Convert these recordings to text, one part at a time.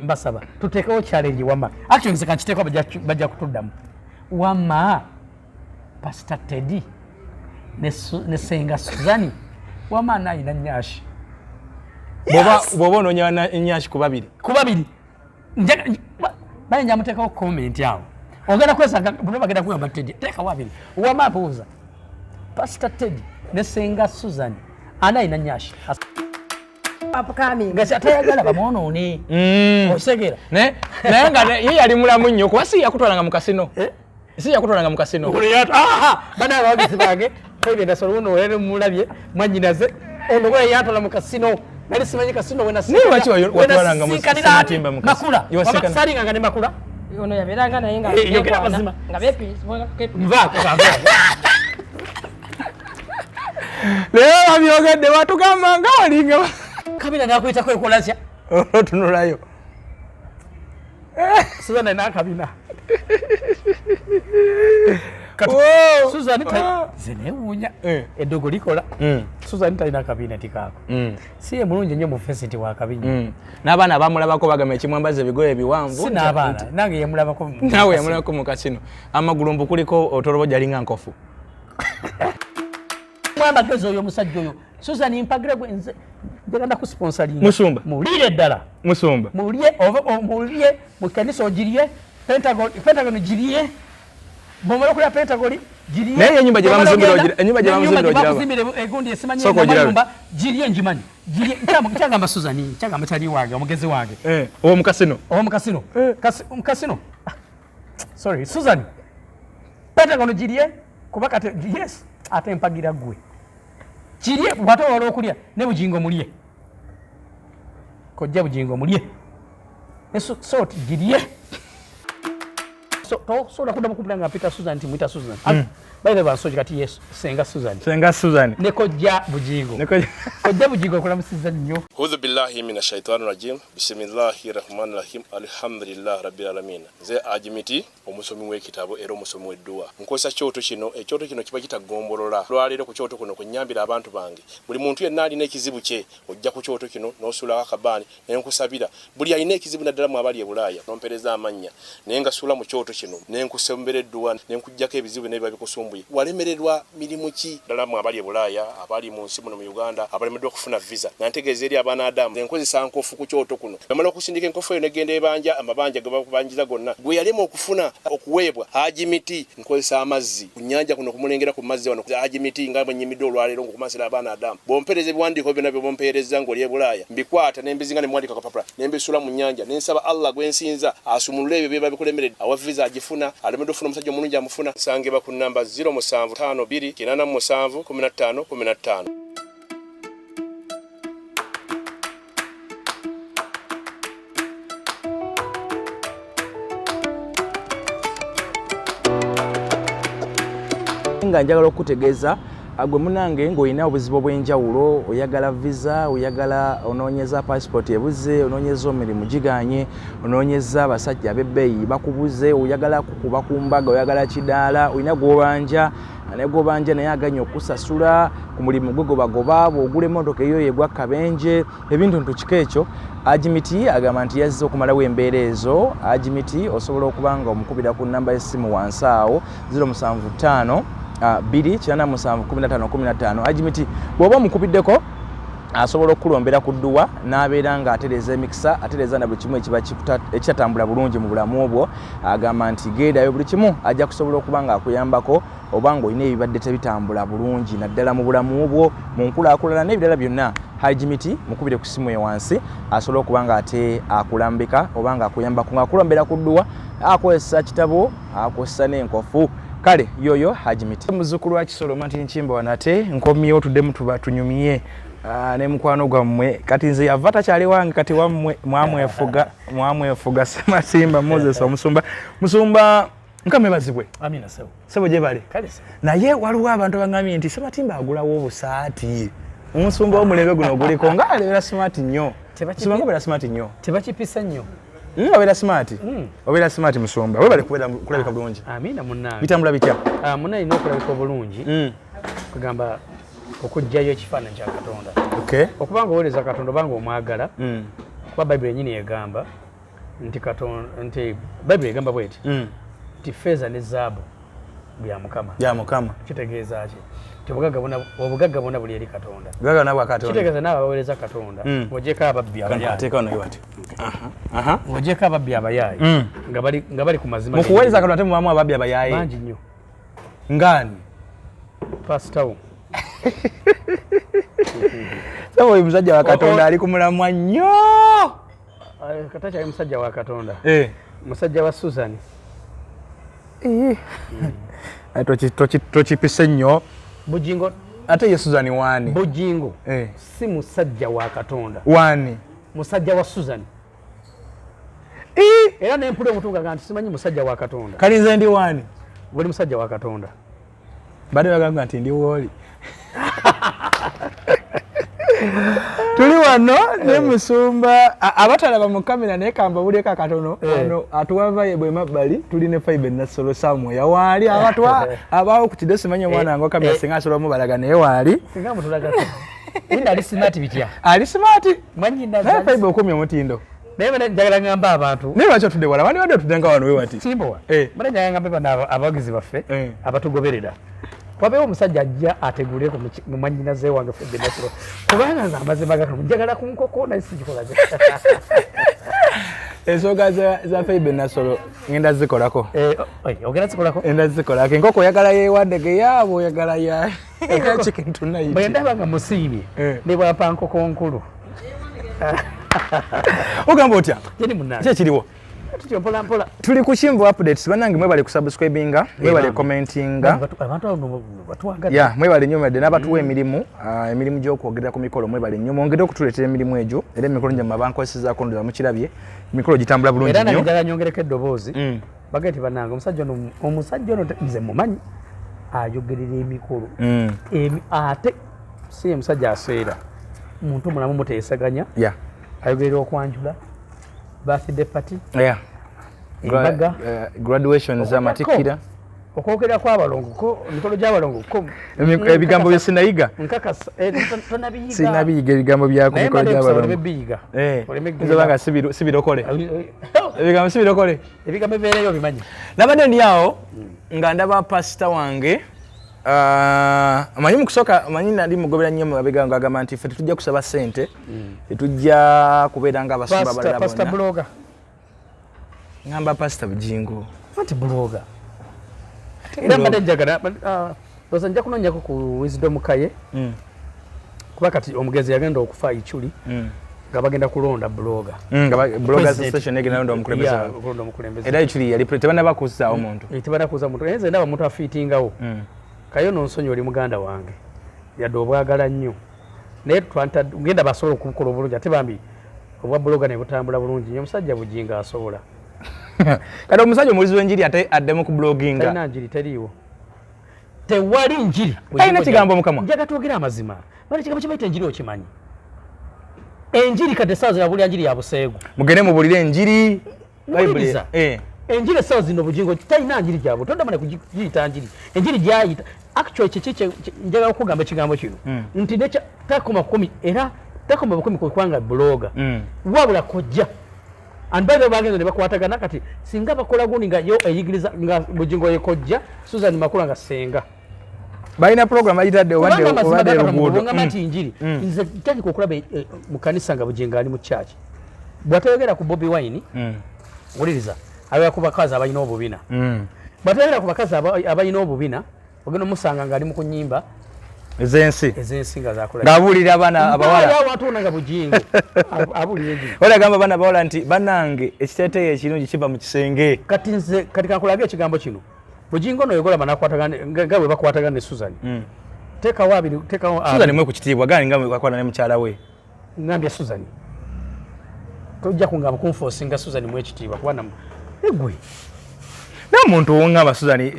Mbasaba tuteekewo challenge wama. Actually nze kankiteeko bajja kutuddamu. Wama Pastor Teddy ne Senga Suzani wama naayina nyashi. Bw'oba onoonya nyashi ku babiri. Ku babiri. Bayinza muteekawo comment awo. Ogenda kwesanga bano bagenda kugamba Teddy teekawo abiri. Wama mbuuza Pastor Teddy ne Senga Suzani ani alina nyashi? Upcoming. Nga tayagala bamwonoone. Osegeera. Naye nga ye yali mulamu nnyo kuba si yakutwalanga mu kasino. Eh? Si yakutwalanga mu kasino. Bana abawagizi bange, Twebye ndasolo uno olero mulabye mwannyinaze ono gwe yatwala mu kasino. Nali simanyi kasino we Naye lwaki watwalanga mu Sematimba mu kasino? Makula. Iwasikana. Salinga nga ne Makula. Ono yabeeranga naye nga Eh, yogera beekwana, mazima. nga beepi- Nvaako, nvaako. Leero babyogedde batugamba nga walinga Kabina nakuyitako ekola atya? Otunulayo. Suzan alina akabina. Kati Oh! Suzan Ah! nze neewuunya. Eh. Eddogo likola. Suzan talina kabina tikaako. Si ye mulungi nnyo mu face nti wa kabi nnyo. N'abaana bamulabako bagamba ekimwambaza ebigoye ebiwanvu. Si n'abaana, nange yamulabako mu Naawe kasino. yamulabako mu kasino. Amagulu mbu kuliko otolobo gyalinga nkofu. Mwamagezi oyo omusajja oyo. Suzan mpagira gwe nze njagala kusponsoringa. Musumba. Muwulire ddala. Musumba. Muwulire oba muwulire mu kanisa ogirye, Pentagon girye. Bw'omala okulya Pentagon girye. Naye ennyumba gye Bw'omala bamuzimbira ogenda, ogira, ennyumba gye n'ennyumba bamuzimbira gye ogiraba. bamuzimbira egundi esimanyi Sooka ogirabe. amayumba, girye ngimanyi. Girye, nkyagamba Suzan, nkyagamba kyali wange, omugezi wange. Owo mu kasino. Owo mu kasino. Mu kasino. Sorry, Suzan. Pentagon girye kuba kati yes, ate mpagira ggwe. Kirye bw'ate owala okulya ne Bugingo mulye. Kojja Bugingo mulye. Ne salt girye. So, tosobola kuddamu kumpulira nga mpita Suzan nti muyita Suzan. By the way, bansoji kati yes, Senga Suzan. Senga Suzan. Ne Kojja Bugingo. Ne Kojja. Kojja Bugingo okulamusiza nnyo. A'udhu billahi minash shaitani rajim. Bismillahir rahmanir rahim. Alhamdulillah rabbil alamin. Nze Ajimiti omusomi w'ekitabo era omusomi w'edduwa. Nkozesa kyoto kino, ekyoto kino kiba kitagombolola. Lwaleero ku kyoto kuno kunnyambira abantu bange. Buli muntu yenna alina ekizibu kye, ojja ku kyoto kino n'osuulako akabaani ne nkusabira. Buli alina ekizibu naddala mu abali e Bulaaya, n'ompeereza amannya naye ngasuula mu kyoto kino ne nkusembera edduwa ne nkuggyako ebizibu byonna ebiba bikusumbuye. Walemererwa mirimu ki? Ddala mu abali e Bulaaya, abali mu nsi muno mu Uganda, abalemeddwa okufuna visa. Nga ntegeeza eri abaana Adamu, nze nkozesa nkofu ku kyoto kuno. Bwemala okusindika enkofu eyo negenda ebanja, amabanja ge bakubanjiza gonna. Gwe yalema okufuna okuweebwa Haji Miti, nkozesa amazzi ku nnyanja kuno kumulengera ku mazzi wano Haji Miti nga bwe nnyimiddwa olwaleero ng'okumansira abaana Adamu. Bw'ompeereza ebiwandiiko byonna by'oba ompeerezza ng'oli e Bulaaya, mbikwata ne mbizinga ne mbiwandiika ku kapapula ne mbisuula mu nnyanja ne nsaba Allah gwe nsinza asumulule ebyo ebiba bikulemeredde. Awa visa agifuna, alemeddwa okufuna omusajja omulungi amufuna. Nsangibwa ku nnamba ziro musanvu ttaano bbiri kinaana mu musanvu kumi na ttaano kumi na ttaano. Nga njagala okukutegeeza gwe munange ng'olina obuzibu obw'enjawulo, oyagala visa, oyagala onoonyeza passport ebuze, onoonyeza emirimu giganye, onoonyeza abasajja ab'ebbeeyi bakubuze, oyagala kukuba ku mbaga, oyagala kidaala, olina gw'obanja naye gw'obanja naye aganye okusasula ku mulimu gwe gobagoba, bw'ogula emmotoka eyo yegwa kabenje, ebintu ntu kika ekyo. Ajimiti agamba nti yazze okumalawo embeera ezo. Ajimiti osobola okuba nga omukubira ku nnamba y'essimu wansi awo ziro musanvu ttaano, bbiri, kinaana musanvu, kumi na ttaano, kumi na ttaano. Ajimiti bw'oba omukubiddeko asobola okukulombera ku dduwa n'abeera ng'atereeza emikisa, atereeza na buli kimu ekiba ekitatambula bulungi mu bulamu bwo. Agamba nti gendayo buli kimu ajja kusobola okuba ng'akuyambako oba ng'olina ebibadde tebitambula bulungi naddala mu bulamu bwo, mu nkulaakulana n'ebirala byonna. Haji Miti mukubire ku ssimu ye wansi asobole okuba ng'ate akulambika oba ng'akuyambako ng'akulombera ku dduwa, akozesa kitabo, akozesa n'enkofu. Kale yoyo Haji Miti. Muzzukulu wa Kisolo Martin Nkimba wano ate nkomyewo tuddemu tuba tunyumye ne mukwano gwammwe. Kati nze yava takyali wange, kati wammwe mwamwefuga, mwamwefuga Sematimba Moses omusumba. Musumba Mukama ebazibwe. Amina sebo. Sebo gyebale. Kale sebo. Naye waliwo abantu abangambye nti Sematimba agulawo obusaati. Omusumba w'omulembe guno oguliko nga abeera smart nnyo. Musumba nga obeera smart nnyo. Tebakipisa nnyo. Obeera smart. Obeera smart musumba. Webale kulabika bulungi. Amina munnange. Bitambula bitya? Munna alina okulabika obulungi. Kugamba okuggyayo ekifaananyi kya Katonda. Okuba nga oweereza Katonda oba nga omwagala. Kuba Bayibuli yennyini egamba Nti Katonda, nti Bayibuli egamba bweti nti feeza ne zaabu bya Mukama. Bya Mukama. Kitegeeza ki? Nti obugagga bwonna buli eri Katonda. Obugagga bwonna bwa Katonda. Kitegeeza n'abo abaweereza Katonda, ng'ogyeko ababbi abayaaye. Ateeka wano bati. Ng'ogyeko ababbi abayaaye nga bali ku mazima. Mu kuweereza Katonda temubaamu ababbi abayaaye? Bangi nnyo. Ngaani? Pasita wo. Saba oyo musajja wa Katonda ali ku mulamwa nnyo. Katakyali musajja wa Katonda. Musajja wa Susan. Tokipise nnyo. Bujingo. Ate ye Susan waani? Bujingo. Si musajja wa Katonda. Waani? Musajja wa Susan. Era nempula omutunga nti simanyi musajja wa Katonda. Kali nze ndi waani? Buli musajja wa Katonda. Bade bagamba nti ndi wooli. Tuli wano ne musumba abatalaba mu kamera naye kamba buleka katono wano atuwava ye bwe mabbali tuli ne Fibe Nassolo Samuel waali abatwa abaawo ku kidesi manye omwana ngo kamera singa asobola mubalaga naye waali singa mutulaga inda ali smart bitya ali smart manyi na naye Fibe okumya omutindo naye bane njagala ngamba abantu naye lwaki otudde wala wandi wadde otudde nga wano we wati simbowa bane njagala ngambe bano abawagizi baffe abatugoberera wabeewo omusajja ajja ategule mu mwannyinaze wange Fibe Nassolo kubanga nze amazima gakano njagala ku nkoko naye sigikola. Ensonga za Fibe Nassolo ngenda zikolako. Ogenda zikolako? Ngenda zikolako. Enkoko oyagala yeewadde yaabo oyagala ya chicken tonight. Bwe ndaba nga musiimye ne bwampa nkoko nkulu. Ogamba otya? Jeni munnange. Ki ekiriwo? Tutyo mpola mpola. Tuli ku Kimbo updates bannange mwebale kusubscribinga, mwebale commentinga. Abantu abo batwagala. Yeah, mwebale nnyo mwebale n'abatuwa emirimu, emirimu gy'okwogera ku mikolo mwebale nnyo. Mwongere okutuleetera emirimu egyo era emikolo gyammwe abankozesezzaako ndowooza mukirabye. Emikolo gitambula bulungi nnyo. Era nange njagala nyongereko eddoboozi. Bagende nti bannange omusajja ono nze mumanyi ayogerera emikolo. Ate si ye musajja aseera. Muntu mulamu muteesaganya. Ayogerera okwanjula. Birthday party. Embaga. Graduations amatikkira. Okwogera kw'abalongo ko emikolo gy'abalongo ko ebigambo bye sinayiga. Nkakasa tonabiyiga. Sinabiyiga ebigambo bya ku mikolo gy'abalongo. Naye Nze banga sibirokole. Ebigambo sibirokole. Ebigambo bibeereyo bimanyi. Nabadde ndi awo nga ndaba pasita wange. Amanyi mu kusooka amanyi nali mugobera nnyo mabega nga agamba nti ffe tetujja kusaba ssente, tetujja kubeera nga abasumba abalala bonna. Pasita blogger. Ngamba Pasita Bujingo. Anti blogger. Era mbadde njagala ndowooza nja kunoonyako ku Wisdom Kaye. Kuba kati omugenzi yagenda okufa Ichuli nga bagenda kulonda blogger. Nga blogger association egenda kulonda omukulembeze. Kulonda omukulembeze. Era Ichuli yali tebannaba kuzzaawo muntu. Tebannaba kuzzaawo muntu. Naye nze ndaba omuntu afiitingawo. Kaye ono nsonyi oli muganda wange. Yadde obwagala nnyo. Naye ngenda basobola okukola obulungi ate bambi obwa blogger ne butambula bulungi nnyo. Omusajja Bujingo asobola. Kati omusajja omulizi w'enjiri ate addemu ku bloginga. Talina njiri teriiwo. Tewali njiri. Talina kigambo mukama. Njaga twogere amazima. Bali kigambo kye bayita enjiri okimanyi. Enjiri kati essaawa zino abulira njiri ya buseegu. Mugende mubulire enjiri. Bayibuli. Enjiri essaawa zino Bujingo talina njiri gyabwe. Toddamu na kugiyita njiri. Enjiri gy'ayita. Actually kiki njagala okugamba ekigambo kino. Nti takoma kumi era takoma bukumi ku kubanga blogger. Wabula kojja. And by the way bagenda ne bakwatagana kati singa bakola gundi nga yo eyigiriza nga Bujingo ye kojja Susan Makula nga ssenga. Balina program bayitadde obadde luguudo. Ngamba nti njiri. Nze ntandika okulaba mu kanisa nga Bujingo ali mu church. Bw'atayogera ku Bobi Wine, wuliriza, ayogera ku bakazi abalina obubina. Bw'atayogera ku bakazi abalina obubina, ogenda omusanga ng'ali mu kunyimba ez'ensi. Ez'ensi nga zakola. Ng'abuulira abaana abawala. Ng'abuulira abantu bonna nga Bujingo. Abuulira enjiri. Wali agamba abaana abawala nti bannange ekiteeteeyi ekirungi kiva mu kisenge. Kati nze kati kankulage ekigambo kino. Bujingo ono yogolaba n'akwatagana nga bwe bakwatagana ne Susan. Teekawo abiri, teekawo abiri. Susan mwe ku kitiibwa, gani nga bwe bakwatana ne mukyala we. Ngambye Susan. Tojja kungamba kunfoosinga Susan mwe ekitiibwa kuba namu. Eggwe. Naye omuntu wongamba Susan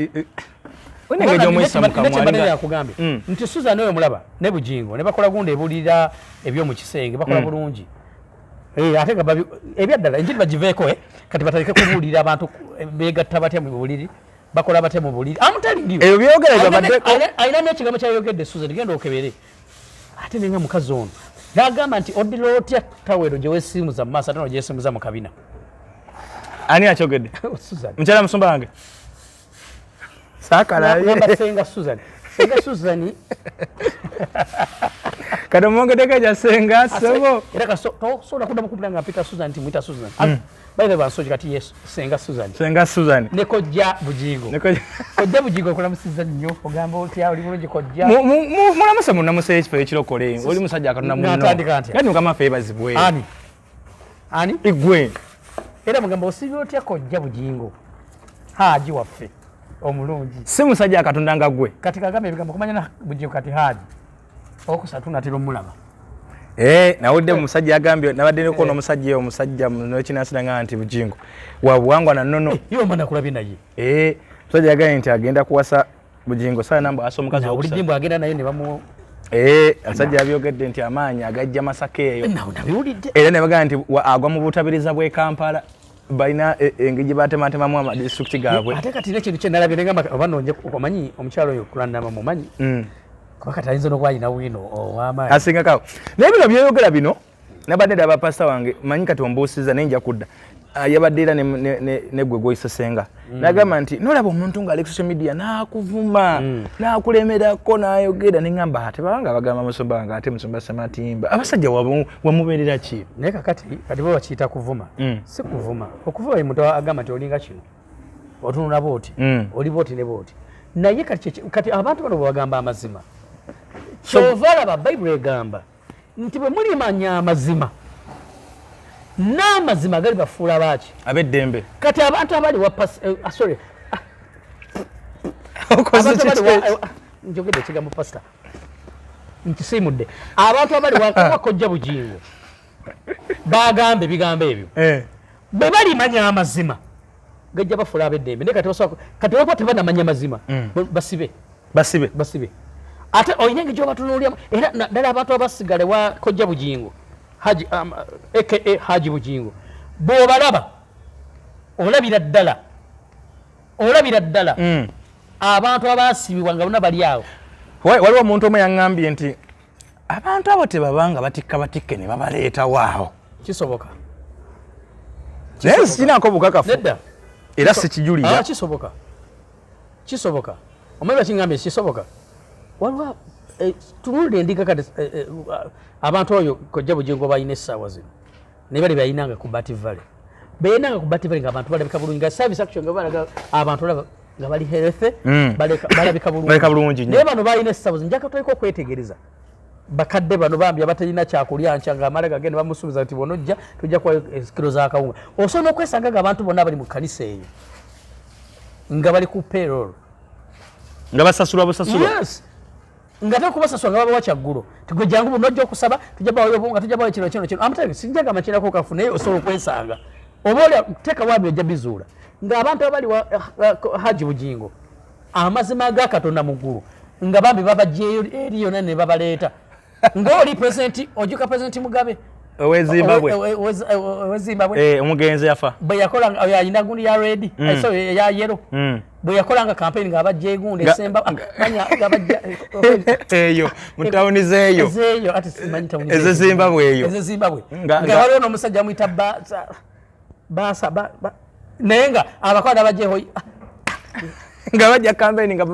nti Susan oyo mulaba ne Bujingo ne bakola gundi ebulira eby'omu kisenge bakola bulungi. Ate nga ebyaddala enjiri bagiveeko kati batandike kubuulira abantu beegatta batya mu buliri bakola batya mu buliri. I'm telling you. Ebyo byogera byabadde alina n'ekigambo kyayogedde Susan genda okebere. Ate nenga mukazi ono n'agamba nti oddira otya tawero gye weesiimuza mu maaso ate n'ogyesiimuza mu kabina. Ani akyogedde? Susan. Mukyala musumba wange Nagamba Senga Susan, Senga Susan. Kati omwongeddeko ekya senga sebo. Era tosobola kuddamu kumpita nga mpita Susan nti mwita Susan. By the way, bansoki kati yes, Senga Susan. Senga Susan. Ne Kojja Bugingo. Kojja Bugingo, okulamusiza nnyo, ogamba otya? Oli bulungi, Kojja? Mulamuse munamuse ekifo ekirokole, oli musajja akatonda muno. Natandika ntya? Kati Mukama ffe yebazibwe. Ani ani? Igwe. Era mugamba osibye otya, Kojja Bugingo, Haji waffe omulungi? Si musajja akatonda nga gwe. Kati kagamba ebigambo kumanya na Bugingo kati Haji okusatu natera omulaba. Eh, nawudde musajja agambye nabadde neko n'omusajja omusajja n'ekinansi nga nti Bugingo wa buwangwa na nnono. Iwe omwana akulabye naye. Eh, musajja yagambye nti agenda kuwasa Bugingo saa namba asa omukazi nawulidde owokusatu. Mbu agenda naye ne bamu Eh, omusajja yabyogedde nti amaanyi agajja Masaka eyo. Nawe nabiwulidde. Era ne bagamba nti agwa mu butabiriza bw'e Kampala, balina engeri gye batematemamu amadisitulikiti gaabwe. Ate kati nekintu kyenalabye negamba oba nonje omanyi omukyalo oyo kulanama mumanyi, kuba kati ayinza nokuba alina wiino ow'amaanyi. Asingakawo. Naye bino byeyogera bino nabadde ndaba pasita wange manyi kati ombuusiza naye nja kudda. Ah, yabadde era ne gwe gwoyise senga, nagamba nti nolaba omuntu ng'ali ku social media n'akuvuma n'akulemerako n'ayogera, neŋŋamba ate babanga bagamba musumba wange, ate musumba Sematimba abasajja wamubeerera ki? Naye kakati kati bo bakiyita kuvuma. Si kuvuma. Okuvuma ye muntu agamba nti olinga kino, otunula bwoti, oli bwoti ne bwoti. Naye kati kati abantu bano bwebagamba amazima, kyova alaba Bayibuli egamba nti bwe mulimanya amazima, n'amazima gali bafuula baaki? Ab'eddembe. Kati abantu abali wa ah, sorry, Okoze abantu abali kiki? Njogedde ekigambo pasita, nkisiimudde. Abantu abali wa Kojja Bugingo bagamba ebigambo ebyo, bwe balimanya amazima gajja bafuula ab'eddembe. Naye kati basobola kati olwokuba tebanamanya mazima, basibe. Basibe. Basibe. Ate olina engeri gyobatunuulyamu era ddala abantu abasigale wa Kojja Bugingo Haji, aka Haji Bugingo, bw'obalaba olabira ddala, olabira ddala abantu abasibibwa nga bonna bali awo. Waliwo omuntu omu yaŋŋambye nti abantu abo tebabanga batikka batikke ne babaleetawo awo. Kisoboka. Naye sikinako bukakafu. Nedda. Era sikijulira. Ah, kisoboka, kisoboka. Omanyi lwaki kisoboka? Waliwo tunuulira endiga kati abantu oyo Kojja Bugingo balina essaawa zino naye bali bayinanga ku Bat Valley, beyinanga ku Bat Valley nga abantu balabika bulungi, nga service action nga balaga abantu olaba nga bali healthy, balabika bulungi. Balabika bulungi nnyo. Naye bano balina essaawa zino, njagala tuliko okwetegereza bakadde bano bambi abatalina kyakulya nkya, ng'amala gagenda bamusuubiza nti bw'onojja tujja kuwayo kiro z'akawunga. Osobola n'okwesanga nga abantu bonna abali mu kkanisa eyo nga bali ku payroll. Nga basasulwa busasulwa. Yes, nga te kubasasula nga babawa kyaggulo tigwe jangu bunojja okusaba, tujja bawayo obunga, tujja bawayo kino kino kino. Amutale sijagamba kirako kafu, naye osobola okwesanga oba oli teeka wabi ojja bizuula ng'abantu abali wa Haji Bugingo, amazima ga Katonda mu ggulu, nga bambi babajjeeyo eri yonna ne babaleeta ng'oli president ojuka President Mugabe. Owezimbabwe. Owezimbabwe. Eh, omugenzi yafa. Bwe yakola oyo alina gundi ya red, sorry, eya yellow. Bwe yakolanga campaign ng'abajja egundi esemba manya ng'abajja eyo mu tawuni zeeyo. Ezeeyo, ate simanyi tawuni. Eze Zimbabwe eyo. Eze Zimbabwe, nga waliwo n'omusajja amuyita Basa naye nga abakwata abajjeho. Nga bajja campaign nga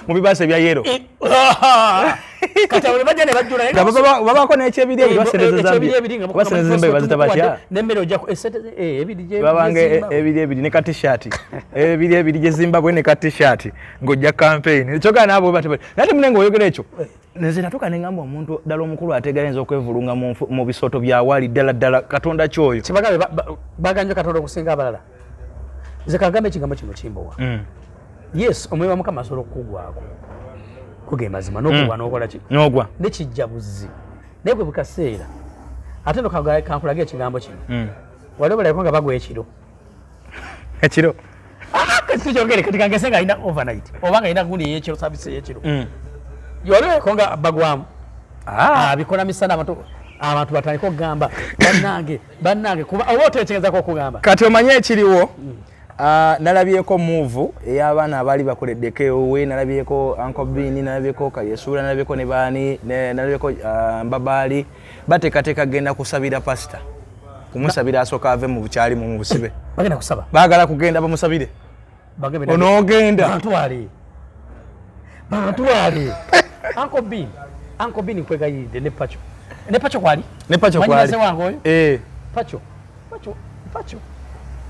mu bibaasa ebya yellow. Kati abo ne bajja ne bajjula. Nga babako n'ekyebiri ebiri, oba sente Ekyebiri Zambia. Ebiri nga Oba sente Zimbabwe bazita batya? N'emmere ojja esente ebiri babanga gye Zimbabwe. Ebiri ebiri ne ka t-shirt, ebiri ebiri gye Zimbabwe ne ka t-shirt ng'ojja campaign. Kyokka naabo bati naye ate munne ng'oyogera ekyo, nze natuuka ne ngamba omuntu ddala omukulu ategeera ayinza okwevulunga mu bisooto bya wali ddala ddala Katonda kyoyo. Kibagabe baganja Katonda okusinga abalala. Nze kagambe ekigambo kino kimbowa. Yes, omwoyo wa Mukama asobola okukugwako kuge mazima n'okugwa n'okola ki? N'ogwa. Nekijja buzzi, naye gwe bukaseera ate no kankulaga ekigambo kino. Wali obalabiko nga bagwa ekiro? Ekiro? Kati tukyogere kati kangese nga alina overnight oba nga alina gundi ey'ekiro, service ey'ekiro. Wali olabiko nga bagwamu? Ah. Abikola misana, abantu batandika okugamba bannange, bannange, kuba oba oteekerezako okugamba. Kati omanye ekiriwo? Ah, nalabyeko move ey'abaana abaali bakoleddeko ewowe, nalabyeko Uncle Bean, nalabyeko Kayesuula, nalabyeko ne baani, nalabyeko Mbabaali bateekateeka genda kusabira pasita, kumusabira asooka ave mu bukyalimu mu busibe. Bagenda kusaba. Baagala kugenda bamusabire. Onoogenda. Bantwale. Bantwale. Uncle Bean. Uncle Bean nkwegayiridde ne Pacho. Ne Pacho kwali? Ne Pacho kwali. Mwannyinaze wange oyo? Eh. Pacho. Pacho. Pacho.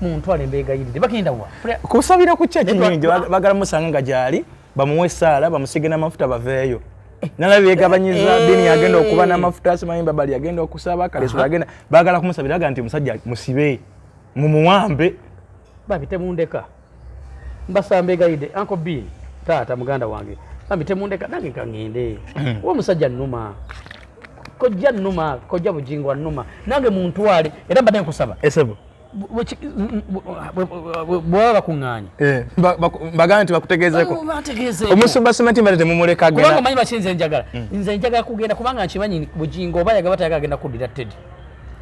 Muntwale mbeegayiridde. Bagenda wa? Kusabira ku church nyingi bagala musanga nga gyali bamuwe essaala bamusige n'amafuta baveeyo. Nalabye beegabanyiza Bean yagenda okuba n'amafuta simanyi Babali yagenda okusaba Kaleso yagenda baagala kumusabira aga nti omusajja musibe mumuwambe. Babi temundeka. Mbasaba mbeegayidde Uncle Bean taata muganda wange. Bambi temundeka nange kaŋŋende. Oba omusajja nnuma. Kojja nnuma, kojja Bugingo annuma. Nange muntwale era mbadde nkusaba. Esebo. Bwaba bakuŋŋaanye. Eh, mbagambe nti bakutegeezeeko. Bategeezeeko. Omusumba Sementi mbadde temumuleka agenda. Kubanga omanyi lwaki nze njagala. Nze njagala kugenda kubanga nkimanyi Bugingo oba ayagala tayagala agenda kuddira Teddy.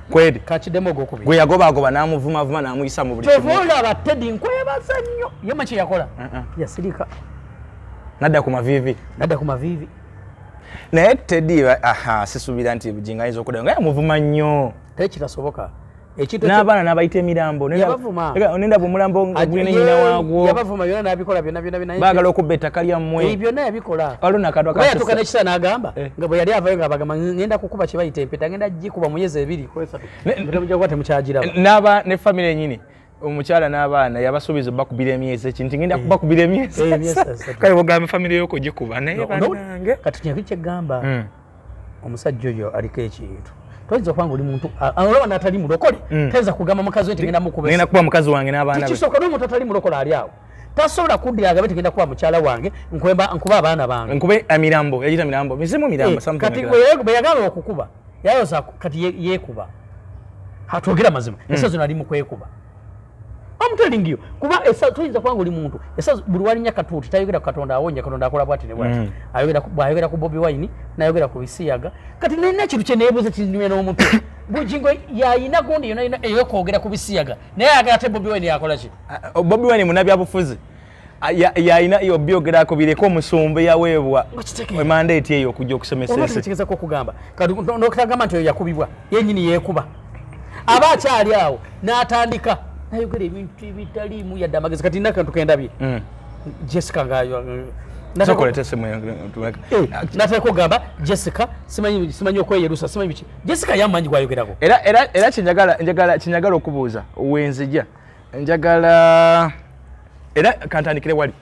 Kweri. Kakiddemu ogwokubiri. Gwe yagobaagoba n'amuvumavuma n'amuyisa mu buli kimu. Kyova olaba Teddy nkwebaza nnyo. Ye omanyi kye yakola? Yasirika. Nadda ku maviivi. Nadda ku maviivi. Naye Teddy aha sisuubira nti Bugingo ayinza okuddayo nga yamuvuma nnyo. Teri kitasoboka. N'abaana n'abayita emirambo. Yabavuma. Nendaba omulambo nga gulina nnyina waagwo. Yabavuma byonna n'abikola byonna byonna byonna. Baagala okubba ettaka lyammwe. Ebyo byonna yabikola. Waliwo n'akantu Kuba yatuuka n'ekiseera n'agamba nga bwe yali avayo ng'abagamba ngenda kukuba kye bayita empeta ngenda gikuba mu myezi ebiri ku esatu. Mujja kuba temukyagiraba. N'aba ne famire yennyini omukyala n'abaana yabasuubiza obakubira emyezi eki nti ngenda kubakubira emyezi esatu. Kale bw'ogamba famire yo okugikuba naye bannange. Kati kino kye ggamba. Omusajja oyo aliko ekintu. Toyinza okuba ng'oli muntu olaba n'atali mulokole tayinza kugamba mukazi we nti ngenda mukuba. Ngenda kuba mukazi wange n'abaana be. Tekisooka n'omuntu atali mulokole ali awo. Tasobola kuddira agambe nti ngenda kuba mukyala wange nkuba abaana bange. Nkube emirambo, yagiyita mirambo, mizimu mirambo, something Kati like that. bwe yagamba okukuba, yayoza kati yeekuba. Ha, twogere amazima, essaawa zino ali mu kwekuba. I'm telling you, kuba toyinza kuba ng'oli muntu, essaawa buli walinnya katuuti tayogera ku Katonda awonya, Katonda akola bw'ati ne bw'ati. Bw'ayogera ku Bobi Wine, n'ayogera ku bisiyaga. Kati nina ekintu kye neebuuza kinyumya n'omutwe. Bugingo yayina gundi yonna yonna ey'okwogera ku bisiyaga, naye ayagala ate Bobi Wine yakola ki? Bobi Wine munnabyabufuzi. Yayina obyogerako bireke omusumba eyaweebwa mandate eyo okujja okusomesa Oba ensi. tekigezaako okugamba. Kati n'okutagamba nti oyo yakubibwa, yennyini yeekuba. Aba akyali awo n'atandika n'ayogera ebintu ebitaliimu yadde amagezi. Kati nina akantu ke ndabye. Jessica nga Sooka oleete essimu yange, tumeke. Nateeka okugamba Jessica simanyi okweyerusa, simanyi biki. Jessica yamanyi gw'ayogerako. Era kye njagala okubuuza wenzija. Njagala era kantandikire wali.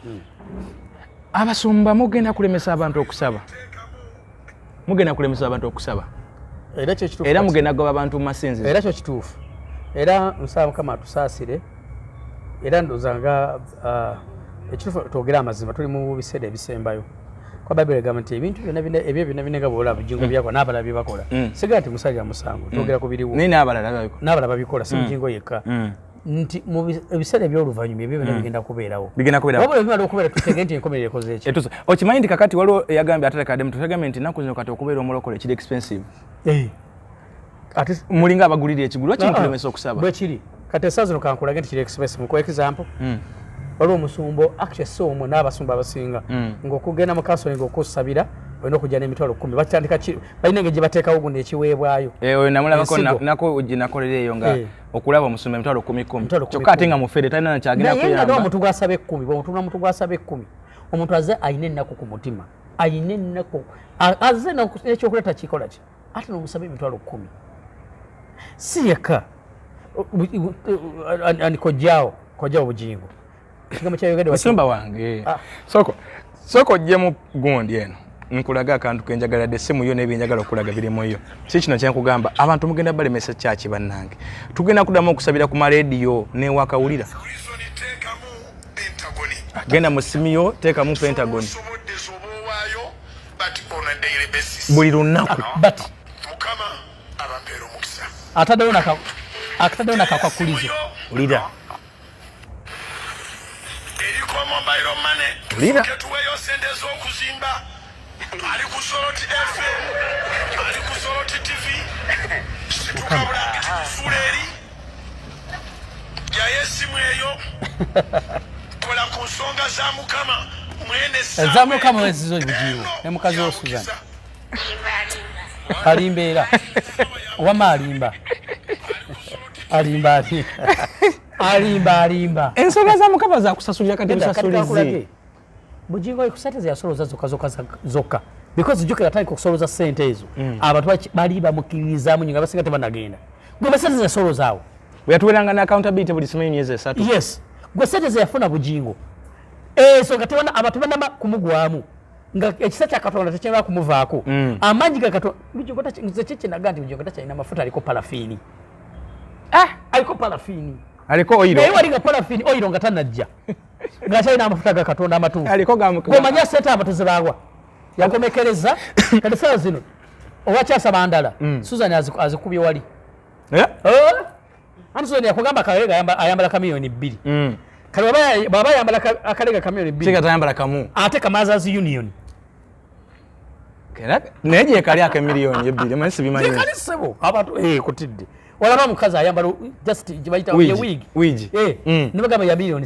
Abasumba mugenda kulemesa abantu okusaba. Mugenda kulemesa abantu okusaba. Era kyo kituufu. Era mugenda kugoba abantu mu masinzizo. Era kyo kituufu. Era nsaba Mukama atusaasire. Era ndowooza nga ekituufu twogere amazima, tuli mu biseera ebisembayo. Kuba Bayibuli egamba nti ebintu byonna bina, ebyo byonna bina nga bw'olaba Bugingo byakola n'abalala bye bakola. Sigala nti musalira musango, twogera ku biriwo. Naye n'abalala babikola. N'abalala babikola, si Bugingo yekka. Nti mu ebiseera eby'oluvannyuma ebyo byonna bigenda kubeerawo. Bigenda kubeerawo. Wabula bimala okubeera tutege nti enkomerero ekoze eki. Etuuse. Okimanyi nti kakati waliwo eyagambye ate kadde mutu yagambye nti ennaku zino kati okubeera omulokole kiri expensive. Ate mulinga abagulira ekigulu, lwaki mutulemesa okusaba? Bwe kiri. Kati essaawa zino kankulage nti kiri expensive. Nkuwa example. Waliwo omusumba, actually si omwo n'abasumba abasinga, ng'okugenda mu counseling okusabira olina okujja n'emitwalo 10. Bakitandika ki, balina engeri gye bateekawo guno ekiweebwayo. Oyo namulabako Ensigo. nako gye nakolera eyo nga okulaba omusumba emitwalo kumi kumi. Emitwalo kumi Kyokka ate kumi. nga mufere talina na kyagenda Naye nga kuyamba. n'omuntu gw'asaba 10, bw'omuntu n'omuntu gw'asaba 10, omuntu azze alina ennaku ku mutima, alina ennaku, azze n'ekyokulya takikola ki, ate n'omusaba emitwalo 10. Si yekka. Ani kojjaawo Bugingo. Ekigambo kyayogedde waki? Musumba wange. Soko ojjemu gundi eno. Nkulaga akantu ke njagala dde, essimu yo n'ebyenjagala okulaga biri mu yo. Si kino kye nkugamba, abantu mugenda balemesa kyaki bannange. Tugenda kuddamu okusabira ku marediyo n'ewakawulira. Genda mu ssimu yo, teekamu Pentagon. Buli lunaku. But ataddewo ataddewo nakakwakulizo. Wulira. Wulira. Tuweeyo ssente z'okuzimba. Ali ku Soroti FM, ali ku Soroti TV. Situka bulangiti kusuula eri. Gyayo essimu eyo. Kola ku nsonga za Mukama. Mwene Eza Mukama wezizo Bugingo ne mukazi wo Susan. Alimba era. Wamma alimba. Alimba alimba. Alimba, alimba. Ensonga za Mukama zakusasulira kati. Nedda, kati musasulizi. kankulage. Bugingo ku sente ze yasolooza zokka zokka zokka, because jjukira atandika okusolooza sente ezo, abantu bali bamukkiririzaamu nnyo nga basinga tebanagenda. Gwe sente ze yasolooza awo, Bwe yatuweranga ne accountability buli simanyi myezi 3. Yes, gwe sente ze yafuna Bugingo ezo nga tebana, abantu banama kumugwamu, nga ekisa kya Katonda tekyaba kumuvaako. Amaanyi ga Katonda, Bugingo nze kyenaga nti Bugingo takyalina mafuta, aliko parafiini. Ah, aliko parafiini. Aliko oil. Naye wali nga parafiini oil nga tanajja, ng'akyalina amafuta ga Katonda amatuufu. Aliko ga Gomanya sente abantu zebaagwa yakomekereza. Kati saawa zino owakyasaba ndala, Susan azikubye wali. Eh? Eh? Anti Susan yakugamba akalega ayambala ka 2 million. Kati bw'aba ayambala akalega ka 2 million, Kiga tayambala kamu. Ate ka Mothers Union. Naye gyekali ak'emiliyoni 2, manyi sibimanyi. Kali ssebo, abantu kutidde olaba omukazi ayambala just gyebayita Wig. ye wig. Wig. Ne bagamba ya 3 million.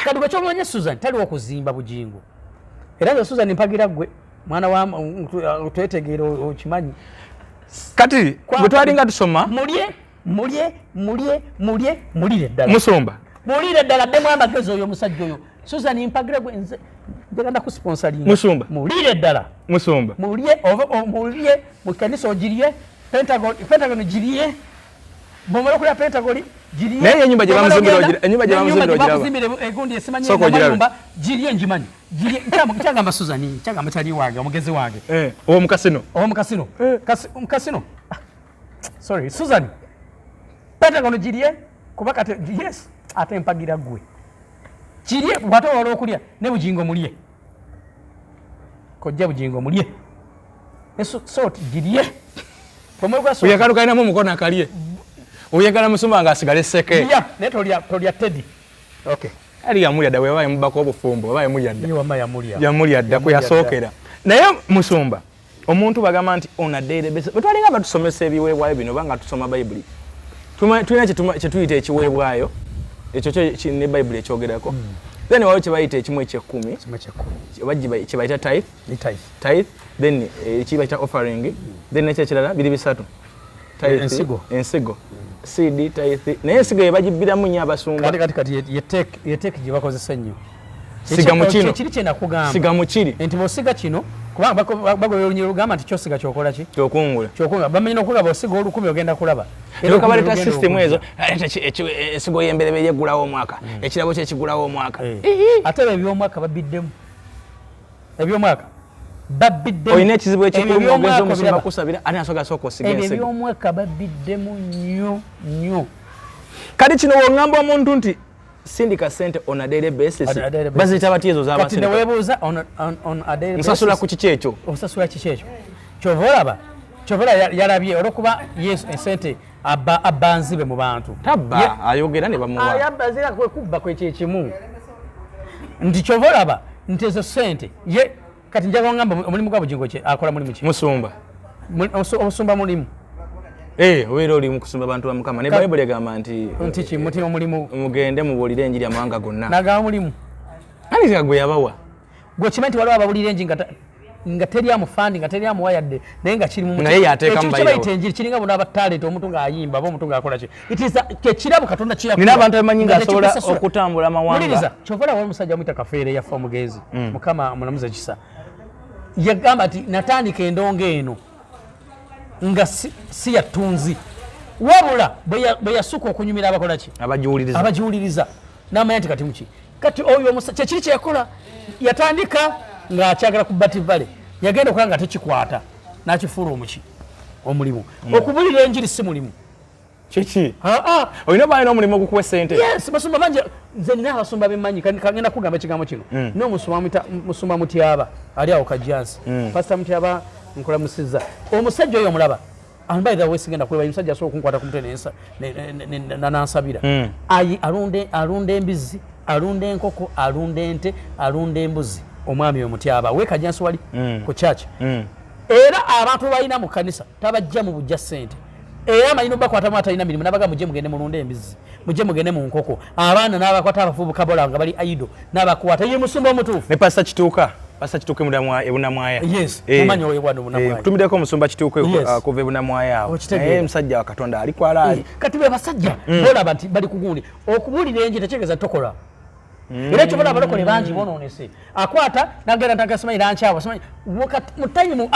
Kati gwe kyomanya, Susan taliwo kuzimba Bugingo. Era nze Susan mpagira gwe mwana wa twetegeera, okimanyi. Kati bwe twalinga tusoma, Mulye, mulye, mulye, mulye, mulire ddala. Musumba. Mulire ddala, ddemu amagezi. Oyo omusajja oyo Susan mpagira gwe, nze njagala kusponsoringa. Musumba. Mulire ddala. Musumba. Mulye mulye mu kanisa, ogirye Pentagon, Pentagon girye. Bwomala okulya Pentagon, girye. Naye ennyumba gye Bw'omala bamuzimbira ogenda, ennyumba gye n'ennyumba bamuzimbira gye ogiraba? bamuzimbira egundi esimanyi Sooka ogirabe. amayumba, girye, ngimanyi, girye. Nkyagamba Susan, nkyagamba kyali wange, omugezi wange. Eh, ow'omukasino. Ow'omukasino. Eh. Mukasino. Ah, sorry, Susan, Pentagon girye, kuba kati yes, ate mpagira gwe, kirye. Bwate olwala okulya ne Bugingo mulye, kojja Bugingo mulye ne salt girye. Oyagala kalinamu omukono akalye, oyagala musumba nga asigale seke. Lya, naye tolya, tolya Teddy, okay? Ali yamulya dda, bwe mubako obufumbo oba yamulya dda. Ye wamma yamulya. Yamulya dda kwe Yamulya yasookera. Naye musumba, omuntu bagamba nti on a daily basis, bwe twalinga batusomesa ebiweebwayo bino oba nga tusoma Bayibuli, tulina kye tuyita ekiweebwayo, ekyo kyo ne Bayibuli ekyogerako. Then waliwo kye bayita ekimu ekyekkumi, Kimu ekyekkumi. Oba kye bayita tithe. Ni tithe. Tithe, then ekibayita offering, then nekyo ekirala biri bisatu. Tithe, Ensigo. Ensigo, seed, tithe. Naye ensigo yebagibbiramu nnyo abasumba. Kati ye take gye bakozesa ennyo. Siga mu kino. Kiri kye nakugamba. Siga mu kiri. Nti bw'osiga kino, kubanga bagobera olunyiriri olugamba nti kyosiga kyokola ki? Kyokungula. Kyokunga. Bamanyi n'okulaba osiga 1000 ogenda kulaba. Lyoka baleeta Olugenda system okujja. ezo. Aleeta ensigo y'embereberye eggulawo omwaka, ekirabo kye kigulawo omwaka. Ate ebyo ebyomwaka babbiddemu, ebyomwaka babbiddemu. Olina ekizibu Ebyo ekikulu, ebyomwaka ogeza omusumba obiraba. kusabira, ate nasooka sooka osiga Ebyo ensigo. ebyomwaka babbiddemu nnyo nnyo. Kati kino wongamba omuntu nti sindika sente on a daily basis, On a daily basis. baziyita batya ezo Kati zabasindika? neweebuuza on a daily Nsasula basis. ku kiki ekyo? Osasula kiki ekyo? Kyova olaba, kyova olaba yalabye olwokuba Yesu esente abba nzibe mu bantu. Tabba, ayogera ne bamuwa. Ayabba zira kwe kubba kwekyekimu nti kyova olaba nti ezo sente ye kati njaga ngamba omulimu gwa Bugingo kye akola mulimu ki? Musumba. Omusumba mulimu? Eh, obeera oli mu kusumba bantu ba Mukama, ne Bayibuli egamba nti Nti ki muti omulimu? Mugende mubuulire enjiri amawanga gonna. Nagamba mulimu. Ani gwe yabawa? Gwe kimanyi nti waliwo abawulira enjiri nga teri amufandi, nga teri amuwa yadde, naye nga kiri mu Naye yateekamu Ekintu bayirawo. kye bayita enjiri kiringa buno abatalent, omuntu ng'ayimba oba omuntu ng'akola ki. It is kyekirabo Katonda kyeyakuwa. Nina abantu abamanyi Nga ng'asobola tekikusasula. okutambula amawanga. Wuliriza, kyova olaba omusajja amuyita Kafeere, yafa omugenzi, Mukama amulamuze kisa, yagamba nti natandika endongo eno nga si ya ttunzi, wabula bwe yasuka okunyumira abakola ki? Abagiwuliriza. Abagiwuliriza, namanya nti kati muki, kati oyo kyekiri kyeyakola, yatandika ng'akyagala ku Bat Valley, yagenda okukola nga tekikwata, n'akifuula omuki, omulimu. Okubulira enjiri si mulimu. Kiki? Aa. Olina oba alina omulimu ogukuwa sente? Yes, basumba bangi. Nze nina abasumba bemmanyi. Kagenda kugamba ekigambo kino. N'omusumba musumba Mutyaba ali awo Kajjansi, Pasita Mutyaba, nkulamusizza. Omusajja oyo omulaba, and by the way sigenda kuleba, omusajja asobola okunkwata ku mutwe nansabira. Ayi, alunda embizi, alunda enkoko, alunda ente, alunda embuzi. Omwami oyo Mutyaba we Kajjansi wali ku church. Era abantu balina mu kanisa tabajja mu bujja ssente, era amalina obakwatamu atalina mirimu nabaga mujje mugende mulunde embizi, mujje mugende mu nkoko, abaana n'abakwata, abavubuka bola nga bali aido n'abakwata. Ye musumba omutuufu. Ne Pasita Kituuka. Pastor Kituuke Ebunamwaya. Yes, mumanyi oyo wano Bunamwaya. Kutumiddeko omusumba Kituuke Yes. kuva Ebunamwaya awo. Okitegeera. Naye musajja wa Katonda ali kwalaali. Kati be basajja bolaba nti bali kugundi okubuulira enjiri tekitegeeza tokola. Era kyobola abalokole bangi bonoonese, akwata nagenda ntagasimanyi nankyawa simanyi mu tayimu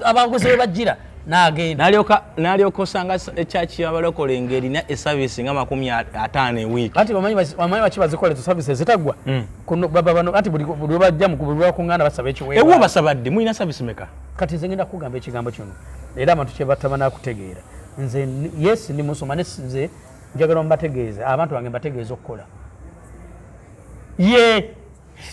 abaguzi we bajjira n'agenda. N'alyoka osanga ekyaki y'abalokole ng'erina esaviisi nga 50 ewiiki. Anti omanyi baki bazikola ezo services zitaggwa? Kuno baba bano anti buli lwe bajja mu buli lwe bakuŋŋaana basaba ekiweebwa. Ewo basaba ddi? Mulina service meka? Kati nze ngenda kugamba ekigambo kino era abantu kye batamanakutegeera. Nze yes ndi musoma, ne nze njagala mbategeeze abantu bange, mbategeeze okukola ye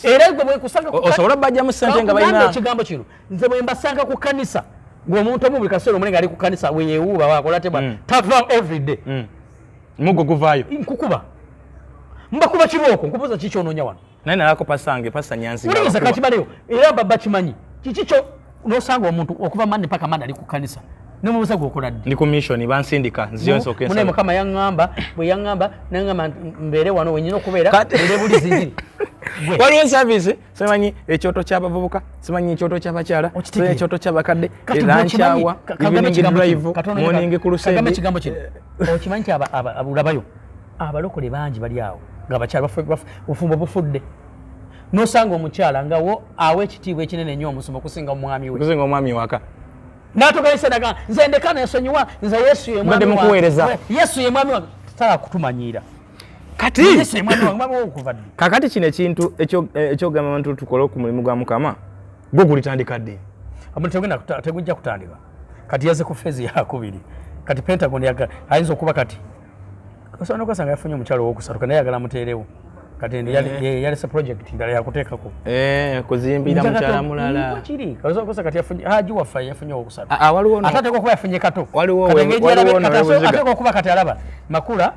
era gwe bwekusanga Osobola obbajjamu ssente nga Kankugamba balina ekigambo kino, nze bwe mbasanga ku kkanisa ng'omuntu omu buli kaseera omunene ali ku kkanisa weyeewuuba wakola teba tava everyday. Muggo guvaayo. Nkukuba, mbakuba kibooko, nkubuuza kiki kyonoonya wano? Naye nalako pasange pasa Nyanzi nga Wuliriza. bakuba. Kakibaleyo era baba kimanyi kiki kyo nosanga omuntu okuva Monday paka Monday ali ku kkanisa, nemubuuza gwokola ddi? Ndi ku mission, bansindika nziyo nsooke Munaye nsabe. Mukama yaŋŋamba, bwe yaŋŋamba naŋŋamba nti mbeere wano wenyina okubeera mbeere bulizi njiri. Gwe. Waliwo service, simanyi ekyoto ky'abavubuka, simanyi ekyoto ky'abakyala, Okitegeera. simanyi ekyoto ky'abakadde, Kati lunch gwe okimanyi, hour, kagambe evening ekigambo kino, drive, katono morning kagambe crusade. Ekigambo kino okimanyi nti olabayo abalokole bangi bali awo ng'abakyala obufumbo bufudde, nosanga omukyala nga wo awa ekitiibwa ekinene ennyo omusumba okusinga omwami we. Okusinga omwami waka. Natukanisa naga nze ndeka nensonyiwa, nze Yesu ye mwami Mbadde wange. mukuweereza. Yesu ye mwami wange, tala kutumanyiira. Kati Yesu ye mwami wange, mwami wo okuva ddi? Kakati kino ekintu ekyogamba abantu tukole ku mulimu gwa Mukama gwo gulitandika ddi? Omuntu tegujja kutandika kati, yaze ku phase yakubiri. Kati Pentagon ayinza okuba kati osobola nokwesanga yafunye omukyalo owokusatu, naye yagala muteerewo kati yalese project ndala yakuteekako. Kuzimbira mukyala mulala. Kiri osobola kati yafunye haji waffe, yafunye owokusatu. Ah, ah, waliwo Ate ateekwa okuba yafunye kato. Waliwo Kati engeri waliwo ono webuziga. ateekwa okuba kati alaba makula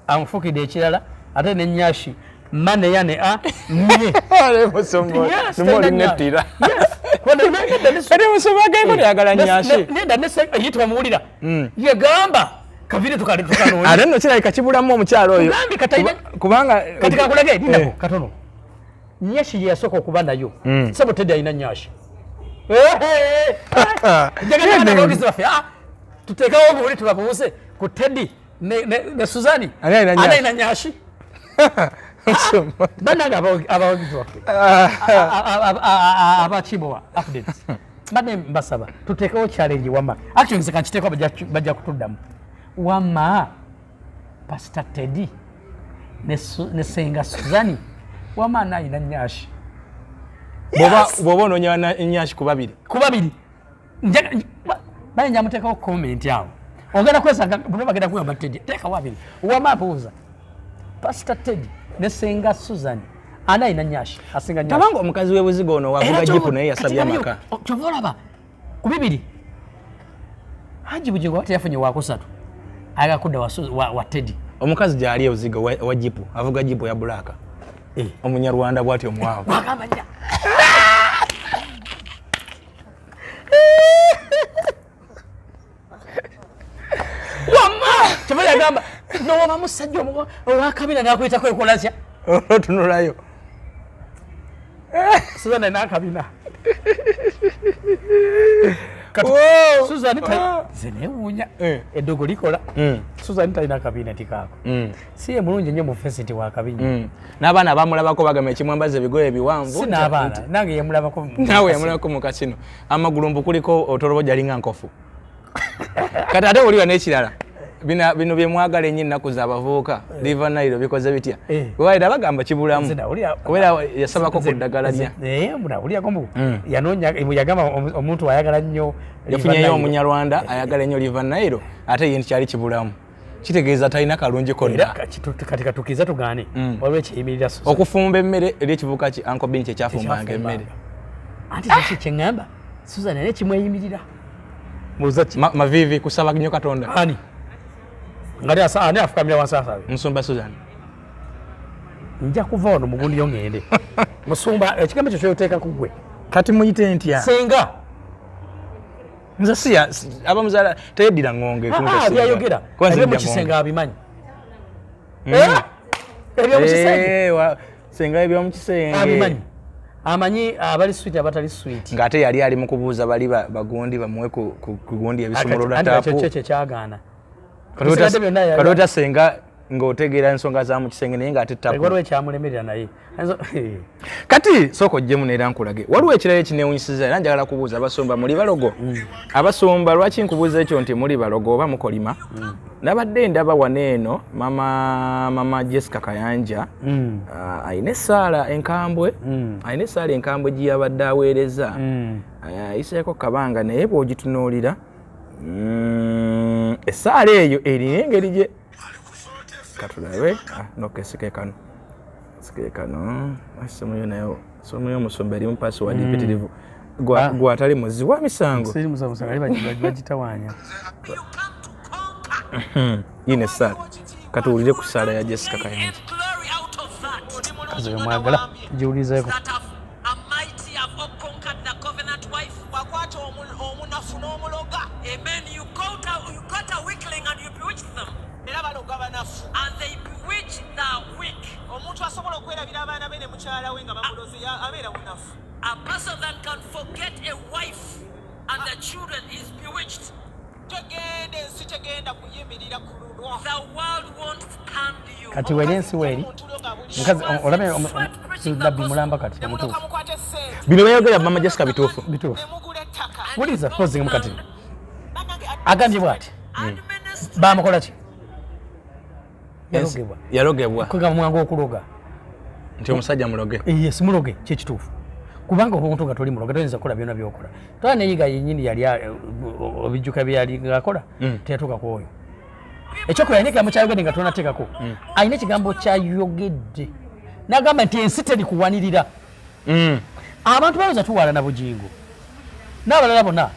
amufukidde ekirala, ate ne nyashi mane yane a nye. Yes, Numoli talina nettira. Yes. Kati musumba agenda yagala nyashi. Nenda yitwa muwulira yegamba kavire tukale tukanoonya. Ate nno kirabika kibulamu omukyalo oyo. Tugambye kati Kubanga kati kakulage lindako katono. Nyashi ye yasooka okuba nayo. Sebo Teddy alina nyashi. Njagala abawagizi baffe tuteekawo obuli tubabuuze ku Teddy ne Suzani. Ani alina nyashi? Ani alina nyashi? Musumba. Bannange abawagizi baffe abakibowa updates, mbadde mbasaba tuteekewo challenge. Wama actually nze kankiteeko, bajja kutuddamu. Wama Pastor Teddy ne Senga Suzani, wama ani alina nyashi? Bw'oba onoonya nyashi ku babiri. Ku babiri bayinza muteekawo comment awo, ogenda kwesanga buno bagenda kugamba Teddy teekawo abiri. Wama mbuuza Pastor Teddy ne Senga Susan, ani alina nyashi, asinga nyashi? Tabanga omukazi w'ebuziga ono wavuga jipu naye yasabye amaka. Kyova olaba ku bibiri Haji Bugingo ate yafunye wakusatu, ayagala kudda wa Teddy. Omukazi gyali ebuziga wa jipu, avuga jipu ya black, omunyarwanda bwati omwavu. Wagamba nya wama kyova yagamba nowaba musajja owakabina nakuyitako ekolatya? Otunulayo. Susan alina akabina. Kati Whoa! Susan nze newuunya eddogo likola. Susan talina kabina tikaako. Si ye mulungi nnyo mu face nti wakabinya. N'abaana bamulabako bagamba ekimwambaza ebigoye ebiwanvu. Si n'abaana, nange yemulabako. Naawe yamulabako mu kasino, amagulu mbu kuliko otolobo jalinga nkofu. Kati ate oliwa n'ekirala, bino bye mwagala ennyo ennaku z'abavubuka, River Nile bikoze bitya? Kubaira bagamba kibulamu. Nze nawulira- Kubeera yasabako ku ddagala lya Nawulirako mbu yanoonya, yagamba omuntu ayagala nnyo yafunyeyo River Nile. Omunyarwanda ayagala ennyo River Nile, ate ye nti kyali kibulamu, kitegeeza talina kalungi Era konna. kati katukize tugaane, waliwo ekiyimirira Susan. Okufumba emmere eri ekivuka ki Uncle Ben kyekyafumbanga emmere. Anti kiki kyeŋŋamba, Susan naye kimweyimirira, mubuuza ki? Mavivi kusaba nnyo Katonda. Ani nga ani afukamira wansi asabe? Musumba Susan. Nja kuva wano mugundi yo ŋŋende musumba, ekigambo ekyo kyoteeka ku gwe. Kati muyite ntya? Senga. Nze siya abamuzaala teyeddira ŋŋonge. Ah, byayogera ebyomukisenge abimanyi. Eh? Ebyomukisenge Senga ebyomukisenge abimanyi. Amanyi abali sweet, abatali sweet. Ng'ate yali ali mu kubuuza bali bagundi bamuwe ku gundi ebisumulula taapu. Kyo kye kyagaana. Kati otya senga ng'otegeera ensonga za mu kisenge naye ng'ate tapu? Waliwo ekyamulemerera naye. Kati sooka oggyemu neera nkulage. Waliwo ekirala ekinewunyisiza era njagala kubuuza abasumba, muli balogo? Abasumba, lwaki nkubuuza ekyo nti muli balogo oba mukolima? Nabadde ndaba wano eno mama Jessica Kayanja alina essaala enkambwe, alina essaala enkambwe gye yabadde aweereza, ayiseeko kabanga, naye bw'ogitunuulira essaala eyo erina engeri gye katulabe. Nokesike kano, sike kano, simuyo nayo, simuyo omusumba erimu password mpitirivu. Gwatali muzi wa misango. Siri musango, ali bagitawaanya. Yine essaala, katuwulire ku ssaala ya Jessica Kayanja. Kazi we mwagala tugiwulizeeko. Wakwata omunafu n'omuloga. Amen. You got a weakling and you bewitched them. Era baloga banafu. And they bewitch the weak. Omuntu asobola okwerabira abaana be ne mukyala we nga bamuloze abeera munafu. A person that can forget a wife and the children is bewitched. Tegenda, ensi tegenda kuyimirira ku lulwo. The world won't stand you. Kati weri ensi weeri mukazi olabye nabbi mulamba kati Nemuloka omutuufu. mukwate sente. Bino byayogera mama Jessica bituufu? Bituufu. Nemugula ettaka. Wuliriza, posing kati. Bannange, Agambye bw'ati, bamukola ki? Yalogebwa. Yalogebwa. Kwegamba mwangu okuloga. Nti omusajja muloge. Yes, muloge kyekituufu, kubanga omuntu nga toli muloge toyinza kukola byonna byokola. Tola neyiga yenyini yali obijjuka bye yali ngaakola, teyatuuka ku oyo. Ekyokubiri, alina ekigambo kyayogedde nga tonateekako. Alina ekigambo kyayogedde n'agamba nti ensi teri kuwanirira. Abantu bayinza tuwalana Bugingo n'abalala bonna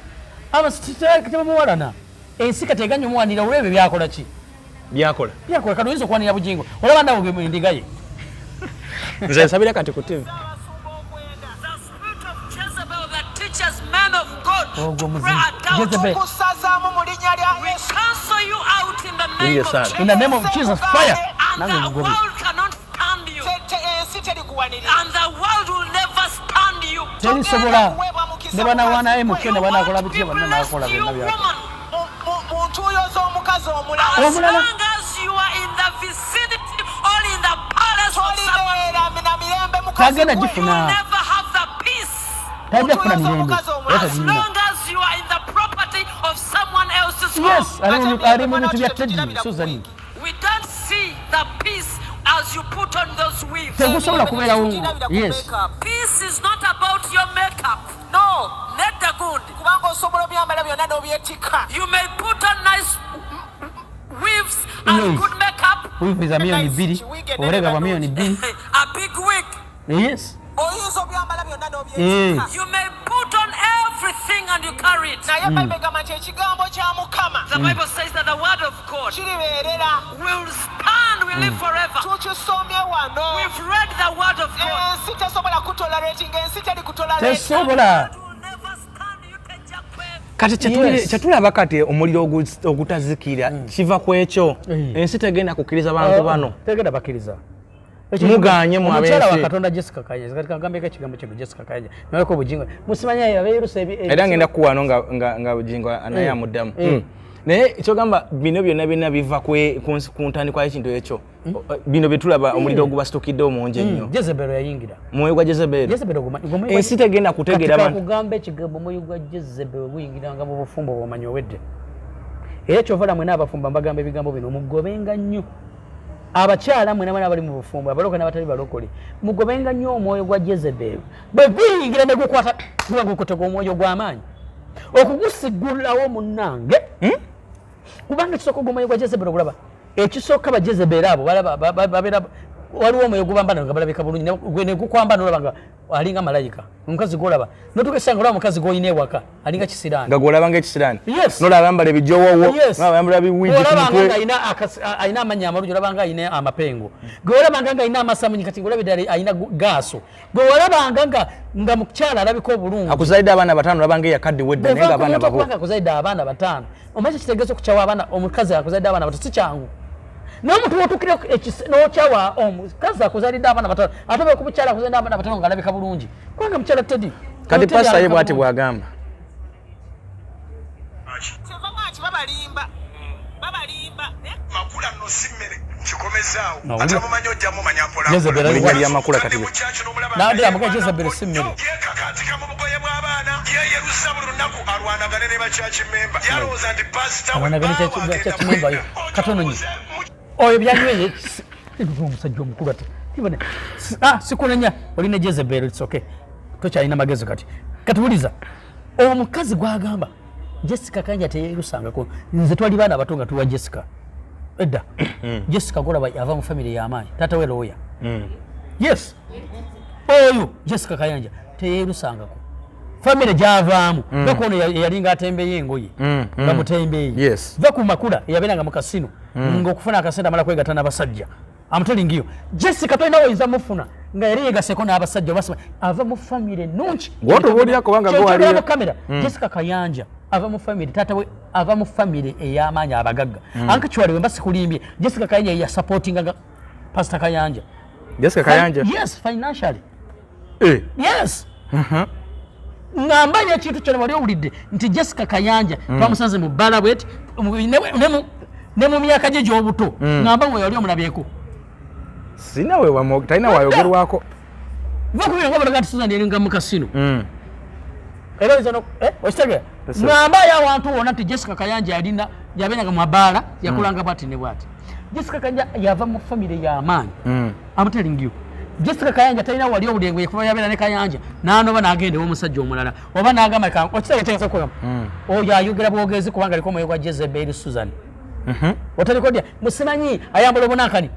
tebamuwalana, ensi kati eganya omuwanirira olwebyo byakola ki? Byakola. Byakola. Kati oyinza okuwanirira Bugingo, olaba nawe endiga ye. Nze nsabira kati ku TV. The spirit of Jezebel that teaches men of God Ogwo to muzimu. pray adultery. Jezebel. Tukusazaamu mu linnya lya We Yesu. cancel you out in the name Yes, of sir. Jesus. In the name of Jesus, fire. And Nange the mugobe. world cannot stand you. Ensi teri kuwanirira. And the world will never stand you. Terisobola. Kuweebwa mukisa Ne banawaana mukazi MK gwe. ne banakola bitya, Be bonna blessed, nakola you byonna byakola. woman. Mu ntuuyo z'omukazi omulala. As Omulala. long as you are in the vicinity or in the palace of someone, Tolibeera na mirembe mukazi Tagenda gwe. gifuna. you will never have the peace. Tajja kufuna mirembe era As tagirina. long as you are in the property of someone else's home, Yes, ali mu bintu bya Teddy Susan. We don't see the peace as you put on those weaves. Tegusobola kubeerawo, yes. Peace is not about your makeup. No. Nedda gundi. Kubanga osobola obyambala byonna n'obyetikka. You may put on nice weaves and good makeup, Wivu za 2 million, obulega bwa 2 million. A big wig. Yes. Oyinza obyambala byonna n'obyetikka. You may put on everything and you carry it. Naye Bayibuli egamba nti ekigambo kya Mukama The Bible says that the word of God kiribeerera. Will stand, will live forever. Tukisomye wano. We've read the word of God. Ensi tesobola kutoleratinga, ensi teri kutolerate. Tesobola. God will never stand you. Tejja Kati kyetulaba kati omuliro ogutazikira kiva ku ekyo. Ensi tegenda kukkiriza bantu bano. Tegenda bakkiriza. Muganye mu Omukyala wa abensi. Katonda Jessica Kayanja, kati kagambeko ekigambo kino Jessica Kayanja naleko Bugingo musimanya abeerusa. Era ngenda kuwano nga Bugingo naye amuddamu. Naye kyogamba bino byonna byonna biva ku ntandikwa y'ekintu ekyo, bino byetulaba omuliro ogubasitukidde omungi ennyo. Jezebel yayingira. Mwoyo gwa Jezebel. Jezebel Ensi tegenda kutegeera Kati bantu. kakugamba ekigambo, omwoyo gwa Jezebel guyingiranga mu bufumbo bwomanyi owedde. Era kyova la mwena abafumba mbagamba ebigambo bino, mugobenga nnyo abakyala mwena mwena abali mu bufumbo, abalokole n'abatali balokole, mugobenga nnyo omwoyo gwa Jezebel. Bwe guyingira ne gukwata, guba gukutega omwoyo gw'amaanyi okugusigulawo munnange. Kubanga ekisooka ogw'omwoyo gwa Jezebel ogulaba, ekisooka ba Jezebel abo balaba babeera waliwo omwoyo gubambana nga balabika bulungi, gwe ne gukwamba nolaba nga alinga malayika omukazi gwolaba, notuuka nga olaba omukazi gwolina ewaka alinga kisiraani. Nga gwolaba nga ekisiraani. Yes. Nolaba ambala ebijowowo. Yes. Nolaba ambala biwigi ku Olabanga mutwe. nga alina amannya amalungi, olabanga alina amapengo, gwe olabanga nga alina amasamunyi, kati ngolabye ddala alina gaaso, gwe walabanga nga mukyala alabika obulungi. Akuzalidde abaana bataano, olabanga eyakaddiwa edda naye nga abaana babo. Kubanga akuzalidde abaana bataano, omanyi kitegeeza okukyawa abaana? Omukazi akuzalidde abaana bato si kyangu. Naye omuntu wotukira n'okyawa omukazi akuzalidde abaana batano, ate oba kumukyala akuzalidde abaana batano ng'alabika bulungi, kubanga mukyala Teddy Kati Teddy pasita ye alabika bwati bulungi. bw'agamba. Kyeva nga babalimba babalimba naye Makula nno si mmere, nkikomezaawo. No, Ate amumanyi ojja mumanya mpola. Jezebel ali- Linnya lya Makula kati Kandi mu church n'omulaba N'adde nga amuga yeewaana Jezebel si mmere. nnyo. Yeekakaatika mu bugoye bw'abaana, yeeyerusa buli lunaku, alwanagane ne ba church member. Yalowooza nti pasita we Alwanagane baawe church- agenda church member yo. kwenda. Katono nnyo. Ojo Oyo byanyweye omusajja omukulu ati ah, sikunenya, oli ne Jezebel, it's okay, tokyalina magezi. Kati katubuliza omukazi gwagamba Jessica Kayanja teyerusangako. Nze twali baana bato nga tuwa Jessica edda. Jessica golaba ava mu famire y'amaanyi, taata we lawyer. Yes, oyo Jessica Kayanja teyerusangako, famire gyavaamu. Va ono eyalinga atembeyo engoye nga mutembeeyi. Va ku Makula eyabeeranga mu kasino ng'okufuna akasente amala kwegatta n'abasajja. I'm telling you, Jessica tolina woyinza mufuna nga yali yegaseko n'abasajja oba ava mu famire nnungi. Gw'otubuulira kubanga gwe Ky'okyogera wali- mu kamera. Jessica Kayanja ava mu famire, taata we ava mu famire ey'amaanyi, abagagga. Ankikiwali wemba sikulimbye, Jessica Kayanja yasupportingaga Pastor Kayanja. Jessica Kayanja? Yes, financially. Eh. Yes, ngamba nyo ekintu kyona wali owulidde nti Jessica Kayanja twamusanze mu bbala bweti ne mu myaka gye gy'obuto, ngamba we wali omulabyeko. Sina we talina wayogerwako. Bakubira nga balaga nti Susan eringa mu kasino. Era oyinza okitegeera. Yes, Ngamba ayo awantu wonna nti Jessica Kayanja yalina yabeeranga mu mabaala, yakolanga bwati ne bwati. Jessica Kayanja yava mu famire y'amaanyi. I'm telling you, Jessica Kayanja talina wali obulengwe kuba yabeera ne Kayanja n'anoba n'agenda ew'omusajja omulala oba n'agamba okitegeera kyengeza okugamba. Oyo ayogera bwogezi kubanga aliko omwoyo gwa Jezebel Susan. Otalikodya musimanyi ayambala obunankani.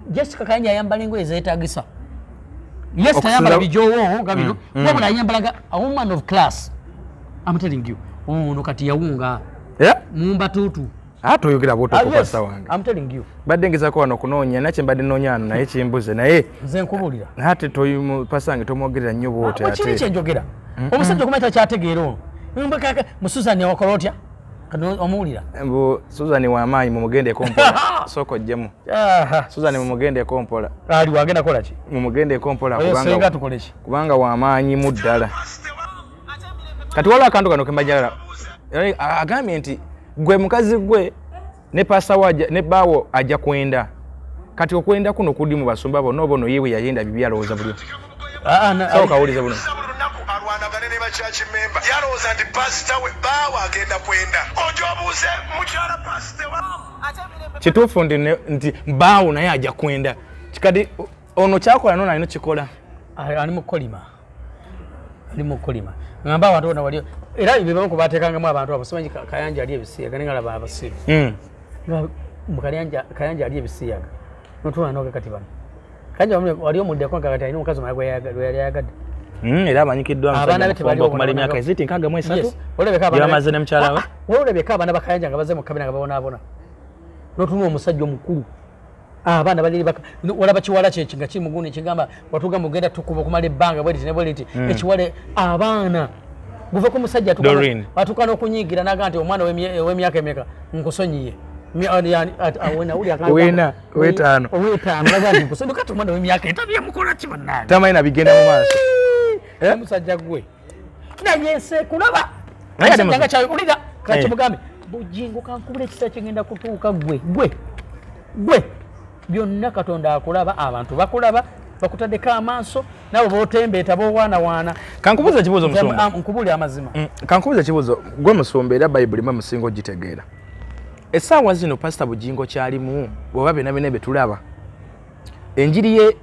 Jessica Kayanja ayambala engoye zeetagisa. Yes, tayambala bijowoowo nga bino, wabula ayambalaga a woman of class. I'm telling you, ono kati yawunga mumbatuutu. Ate oyogera Ah, bwotoko, yes, pasita wange. I'm telling you. Mbadde ngezako wano okunoonya nakye mbadde noonya wano naye kimbuze naye. Nze nkubuulira. Ate pasita wange tomwogerera nnyo bwotyo. Kiri ate kyenjogera, omusajja okumanya takyategeera ono. Mususani wakola otya? Kati omuwulira. Mbu Susan w'amaanyi, mumugendeko mpola, sooka ojjemu. Susan mumugendeko mpola. Ali wagenda kola ki? Mumugendeko mpola. Oyo kubanga senga tukole ki? Kubanga w'amaanyi mu ddala. Ate emirembe. Kati waliwo akantu kano kembajagala. Agambye nti gwe mukazi gwe ne pasita we ne bbaawo ajja kwenda. Kati okwenda kuno kuli mu basumba bonna oba ono ye bwe yayenda bibi alowooza buli sooka awulize buno. Buli lunaku alwanagane ne ba church member. Yalowooza nti pasita we baawe agenda kwenda. Ojo obuuze mukyala pasita wa Ate emirembe. Kituufu nti nti bbaawo naye ajja kwenda? Kati ono kyakola nono alina kikola. Ali mu kukolima, ali mu kukolima. Ngamba abantu bona wali era bebamu kubateekangamu abantu abo simanyi Kayanja ali ebisiyaga naye nga laba abasiru. Nga mu Kayanja ali ebisiyaga notuna noga. Kati bano Kayanja wali omuddeko nga kati alina omukazi omulala gwe yali ayagadde. Era amanyikiddwa Abaana be tebaliwo. okumala emyaka eziti 63 Yes. Olabeka abaana gyebamaze ne mukyala we. Ah, ah, olabeka abaana ba Kayanja nga bazze mu kabina nga babonaabona, notuna omusajja omukulu, abaana baliri baka olaba kiwala kyeki nga kiri mugundi kigamba watugamba ogenda tukuba okumala ebbanga bweriti ne bweriti. Ekiwale abaana guve ku musajja Doreen. Atuuka n'okunyiigira naga nti omwana ow'emyaka emeka nkusonyiye. Wena, ow'etaano. Ow'etaano naga nti nkusonyiye. Kati omwana ow'emyaka 5 yamukola ki bannange? Tamanyi nabigenda mu maaso. Eh? Omusajja gwe naye nse kulaba. Naye ate Omusajja nga kyawulira kakimugambe. Bujingo kankubula ekisa kigenda kutuuka gwe gwe gwe byonna Katonda akulaba, abantu bakulaba, bakutaddeko amaaso nabo botembeeta bowaanawaana. Kankubuuza ekibuuzo, musumba. Nkubuulira amazima. Kankubuuza ekibuuzo gwe musumba, era Bayibuli mwe musinga ogitegeera. Essaawa zino Pasita Bujingo kyalimu bweba byonna byonna bye tulaba, enjiri ye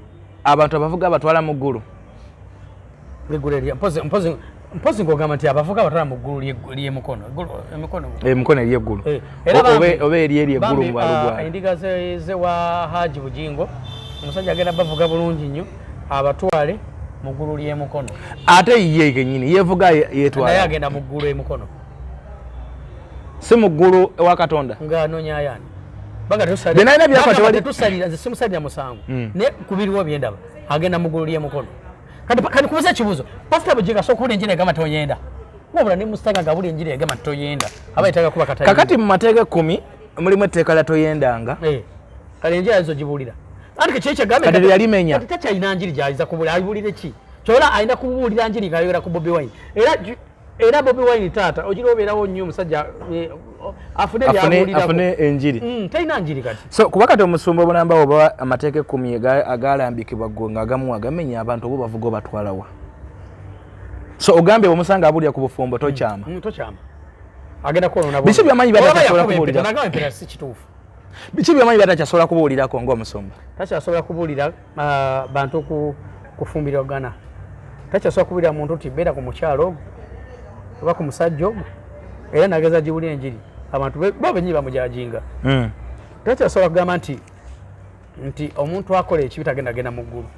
abantu abavuga abatwala mu ggulu? Liggulu erya mpozi ng'ogamba nti abavuga abatwala mu ggulu ly'emukono. Emikono. Emikono eri eggulu. Eh, era Oba eri eri eggulu bambi, mu balugwala. Endiga ze wa Haji Bujingo, omusajja agenda bavuga bulungi nnyo abatwale mu ggulu ly'emukono. Ate ye kennyini yeevuga Naye yeetwala? Agenda mu ggulu emukono. Si mu ggulu ewa Katonda? Ng'anoonya ayaani baga. Byonna alina byakola Tetusalira, nze simusalira musango. Naye kubiriwo byendaba agenda mu ggulu ly'emukono. Kati kubuza ekibuuzo, Pasita Bujingo asobola okuwulira enjiri egamba toyenda, wabula ne musitaga nga abula enjiri egamba nti toyenda, aba yetaaga kuba katayi. Kakati mu mateeka 10 mulimu etteeka lya toyendanga. Eh. Kale enjiri ayinza ogibuulira anti kyekyagamba Kati yalimenya. Kati takyalina njiri gyayinza kubuulira, ayibuulire ki? Kyola alina kubuulira njiri ng'ayogera ku Bobi Wine. Era Bobi Wine taata ogira obeerawo nnyo omusajja afune byabuulirako. Afune enjiri. Talina njiri kati. So kuba kati omusumba obunamba oba amateeka 10 agalambikibwa gwe ng'agamu agamenya abantu oba bavuga obatwalawa. So ogambye bw'omusanga abuulira ku bufumbo tokyama. Tokyama. Agenda kwonoona Biki by'omanyi Olaba by'atasobola yakuba kubuulira? empeta, n'agamba empeta si kituufu. Biki by'omanyi by'atakyasobola kubuulirako ng'omusumba? Takyasobola kubuulira bantu kufumbiragana. Takyasobola kubuulira muntu nti beera ku mukyalo ogwo oba ku musajja ogwo, era nageza giwulira enjiri abantu bo bennyini bamujajinga. Takyasobola kugamba nti omuntu akola ekibi tagenda genda mu ggulu.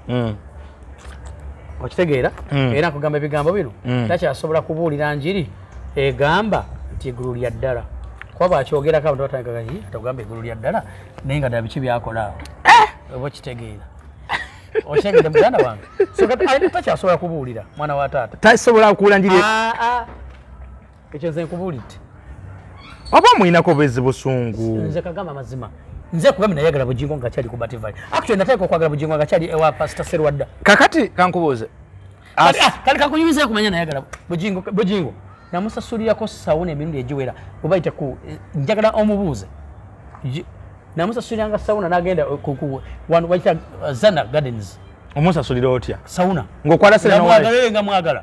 Okitegeera? Era nkugamba ebigambo bino, takyasobola kubuulira njiri egamba nti eggulu lya ddala. Kuba bw'akyogerako abantu batandika kati, ate ogamba eggulu lya ddala, naye nga ddala biki byakola awo? Oba okitegeera? Okitegedde muganda wange? So kati alina takyasobola kubuulira mwana wa taata. Tasobola kubuulira njiri. Ekyo nze nkubuulidde. Oba omuyinako obwezi busungu. Nze kagamba amazima. Nze kugambye nayagala Bugingo nga kyali ku Bativali. Actually natandika okwagala Bugingo nga kyali ewa Pastor Serwadda. Kakati kankubuuze. Kati kakunyumiza kumanya nayagala Bugingo, Bugingo. Namusasulirako sawuna emirundi egiwera. Oba ite ku, njagala omubuuze. Namusasuliranga sawuna n'agenda ku wano bayita Zana Gardens. Omusasulira otya? Sawuna. Ng'okwala sente Nga n'owaayo. mwagala, nga mwagala.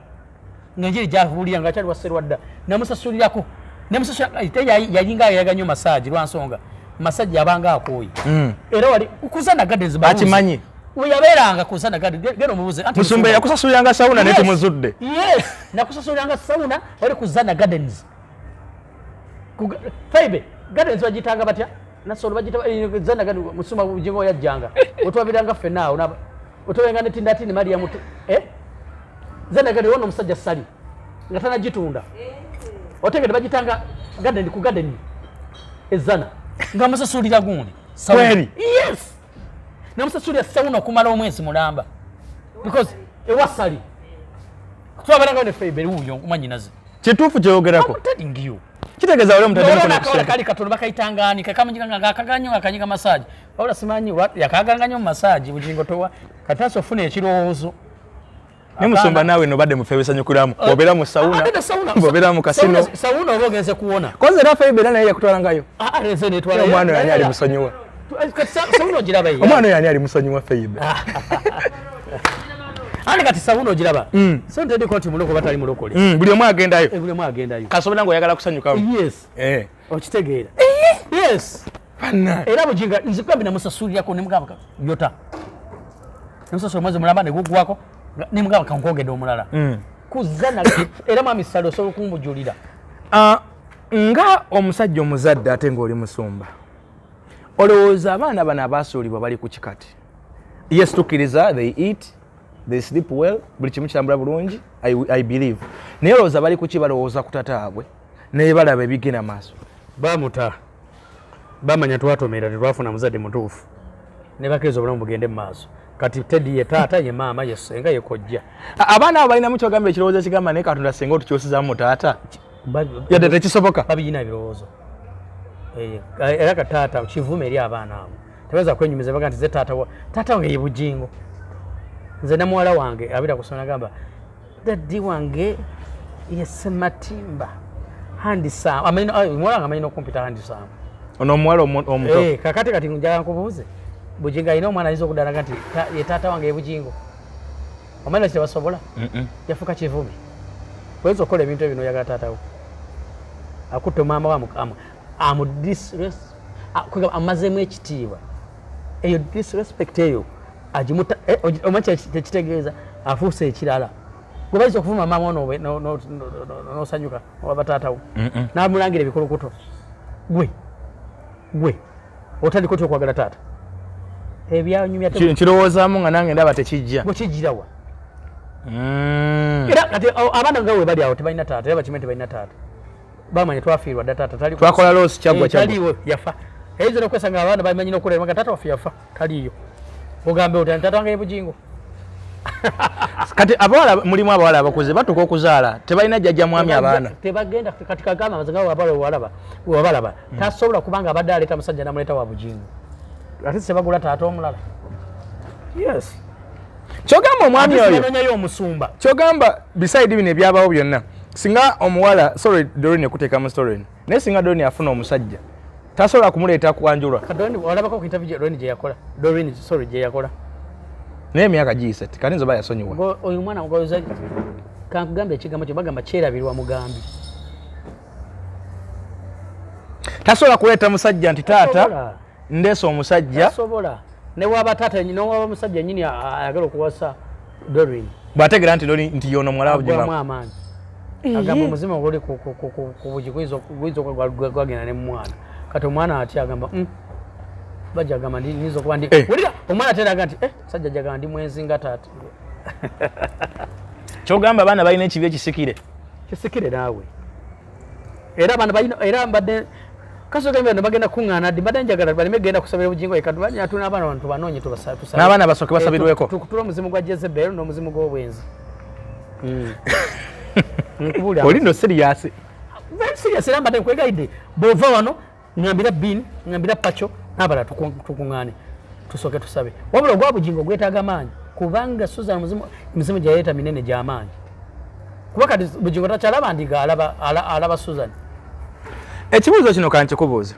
Nga enjiri gy'abuulira nga akyali wa Serwadda. Namusasulirako. Namusasulira, ate yalinga ayaga nnyo massage lwa nsonga. Massage yabanga akooye. Era wali ku Zana Gardens babuuze. Akimanyi. We yabeeranga ku Zana Gardens, genda omubuuze. Anti Musumba Musumba. yakusasuliranga sawuna naye Yes. tumuzudde. Yes, nakusasuliranga sawuna wali ku Zana Gardens. Faibe, Gardens bagiyitanga batya? Nasolo bagiyita, Zana Gardens, Musumba Bugingo yajjanga. Wetwabiranga ffenna awo, wetwabeeranga ne Tindatini Maria Muto, Zana Gardens wano omusajja Ssali nga tanagitunda. Otegedde bagitanga garden ku garden ezana nga musasulira gundi. Sawuna. Kweri? Yes. Namusasulira sawuna okumala omwezi mulamba. Because ewa Ssali. Twabeeranga ne Faibe wuuyo mwanyinaze. Kituufu kyogerako. I'm telling you. Kitegeeza wali omutaddemu N'olaba ku akawala ssente. kali katono bakayitanga ani, kakamunyika nga akaganyo nga kanyiga massage. Wabula simanyi yakaganga nnyo mu massage Bugingo towa. Kati ase ofuna ekirowoozo. Ne musumba naawe no badde mufe besanyukiramu. Bw'obeera mu sawuna, Ate ne sawuna. bw'obeera mu kasino. Sawuna oba ogenze kuwona. Koze era Faibe era naye yakutwalangayo. Nze netwala. Omwana oyo ani ali musonyiwa? Kati sawuna ogiraba ye. Omwana oyo ani ali musonyiwa Faibe? Ate kati sawuna ogiraba. So ntendeko nti mulokole batali mulokole. Buli omu agendayo. Buli omu agendayo. Kasobera ng'oyagala kusanyukamu. Yes. Okitegeera. Yes. Banna. Era Bugingo nze kugambye namusasulirako ne mugamba yota. Namusasulira omwezi mulamba ne guggwako ne mugamba kankwongedde omulala. Kuzza na era mwami Ssali osobola okumbujulira. Nga omusajja omuzadde ate ng'oli musumba, olowooza abaana bano abaasuulibwa bali ku kikati? Yes, tukkiriza they eat, they sleep well, buli kimu kitambula bulungi, I believe. Naye olowooza bali ku ki? Balowooza ku tataabwe naye balaba ebigenda maaso. Bamuta bamanya twatomera tetwafuna muzadde mutuufu ne bakkiriza obulamu bugende mu maaso. Kati Teddy ye taata, ye maama, ye ssenga, ye kojja. Abaana abo balinamu kyogamba ekirowoozo ekigamba naye Katonda singa otukyusizaamu taata. Yadde tekisoboka. Babiyina ebirowoozo. Era ka taata kivume eri abaana abo. Tebayinza kwenyumiza baga nti ze taata wa, taata wange ye Bugingo. Nze ne muwala wange abeera kusoma agamba daddy wange ye Sematimba. Handsome. Amanyi, muwala wange amanyi n'okumpita handsome. Ono omuwala omuto. Kakati kati njagala nkubuuze. Bugingo alina omwana ayinza okuddala nti ye taata wange ye Bugingo. Omanyi lwaki tebasobola? Yafuuka kivume. Oyinza okukola ebintu ebyo n'oyagala taata wo. Akutte maama we kwegamba amazeemu ekitiibwa. Eyo disrespect eyo agimuta, omanyi kyekitegeeza afuuse ekirala. Gwe bayinza okuvuma maama wo n'osanyuka oba taata wo. N'amulangira ebikulukuto. Gwe otandika otya okwagala taata? Ebyanyumya Nkirowoozaamu nga nange ndaba tekijja. Gwe kijjirawa? Era kati abaana nga we bali awo tebalina taata, era bakimanyi tebalina taata. Bamanya twafiirwa dda taata, tali Twakola loss Kyaggwa, Kyaggwa. Taliiwo, yafa. Eyinza n'okwesanga abaana bamanyi n'okulaba nga taata waffe yafa, taliiyo. Ogambe otya taata wange ye Bugingo? Kati abawala, mulimu abawala abakuze batuuka okuzaala tebalina jjajja mwami abaana. Tebagenda kati kagamba amazima nga wabalaba, wabalaba. Tasobola kubanga abadde aleeta musajja n'amuleeta wa Bugingo. Ate sebagula taata omulala. Yes. Kyogamba omwami oyo anonyayo omusumba. Kyogamba beside bino ebyabawo byonna, singa omuwala, sorry Doreen okuteeka mu story eno, naye singa Doreen afuna omusajja tasobola kumuleeta kwanjulwa. Kadoni olabako ku interview Doreen gye yakola. Doreen, sorry, gye yakola. Naye emyaka giyise kati nze oba yasonyiwa. Oyo omwana ngoza kankugambe ekigambo kye bagamba kyerabirwa mugambi. Tasobola kuleeta musajja nti taata ndeese omusajja. Tasobola. Ne waba taata ne waba musajja nnyini ayagala okuwasa Doreen. Bw'ategeera nti Doreen nti y'ono muwala wa Bugingo. Agwamu amaanyi. Agamba omuzima oguli ku bugi guyinza okuba gwagenda ne mwana. Kati omwana atya agamba bajja agamba ndi nyinza okuba ndi. Wulira omwana atera agamba nti musajja ajja ndi mwenzi nga taata. Kyogamba abaana balina ekibi ekisikire. Kisikire naawe. Era abaana balina era mbadde kasoga mbadde bagenda kuŋŋaana ddi mbadde njagala baleme genda kusabira Bugingo yekka tuna abaana bantu banoonye tubasabe. N'abaana basooke basabirweko. Tukutule omuzimu gwa Jezebel n'omuzimu gw'obwenzi. Oli no serious. Very serious era mbadde nkwegayidde bw'ova wano ŋŋambira Bin, ŋŋambira Pacho n'abalala tukuŋŋaane tusooke tusabe. Wabula ogwa Bugingo gwetaaga maanyi kubanga Susan emizimu gye yaleeta minene gy'amaanyi. Kuba kati Bugingo takyalaba ndiga alaba Susan. Ekibuuzo kino kankikubuuza.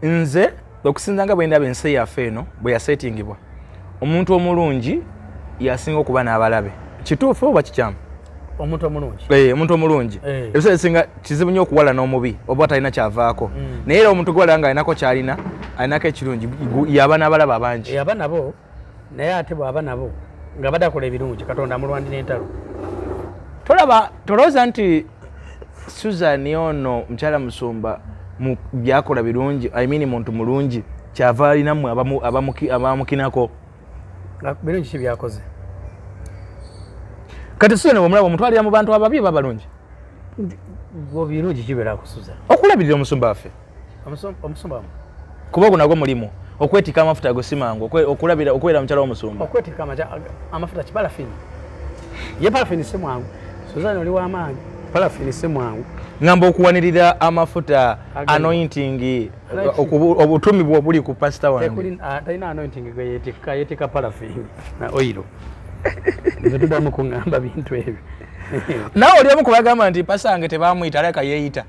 Nze okusinza nga bwe ndaba ensi yaffe eno bwe yasetingibwa, omuntu omulungi yasinga okuba n'abalabe. Kituufu oba kikyamu? Omuntu omulungi. Omuntu omulungi. Ebiseera ebisinga kizibu nnyo okuwala n'omubi oba talina kyavaako. Naye era omuntu gw'alaba nga alinako ky'alina, alinako ekirungi, yaba n'abalabe abangi. Yaba nabo, naye ate bw'aba nabo nga badde akola ebirungi, Katonda amulwanira entalo. Tolaba, tolowooza nti Susan ono mukyala musumba mu byakola birungi, I mean muntu mulungi, kyava alina mmwe abamukinako. Birungi ki byakoze? Kati Susan bw'omulaba omutwalira mu bantu ababi oba abalungi? Birungi kibeera ku Susan. Okulabirira omusumba waffe. Omusumba wammwe? Kuba ogwo nagwo mulimu. Okwetikka amafuta ago si mangu, okulabira, okubeera mukyala w'omusumba. Okwetikka amafuta ki parafini? Ye parafini si mwangu. Susan oli w'amaanyi. Parafini si mwangu. Ngamba okuwanirira amafuta, anointing, obutumi bwo buli ku pastor wange. Talina anointing gwe yeetikka, yeetikka parafini na oil. Nze tuddamu kuŋŋamba bintu ebyo. Naawe oli omu ku bagamba nti pastor wange tebamuyita, alabika yeeyita.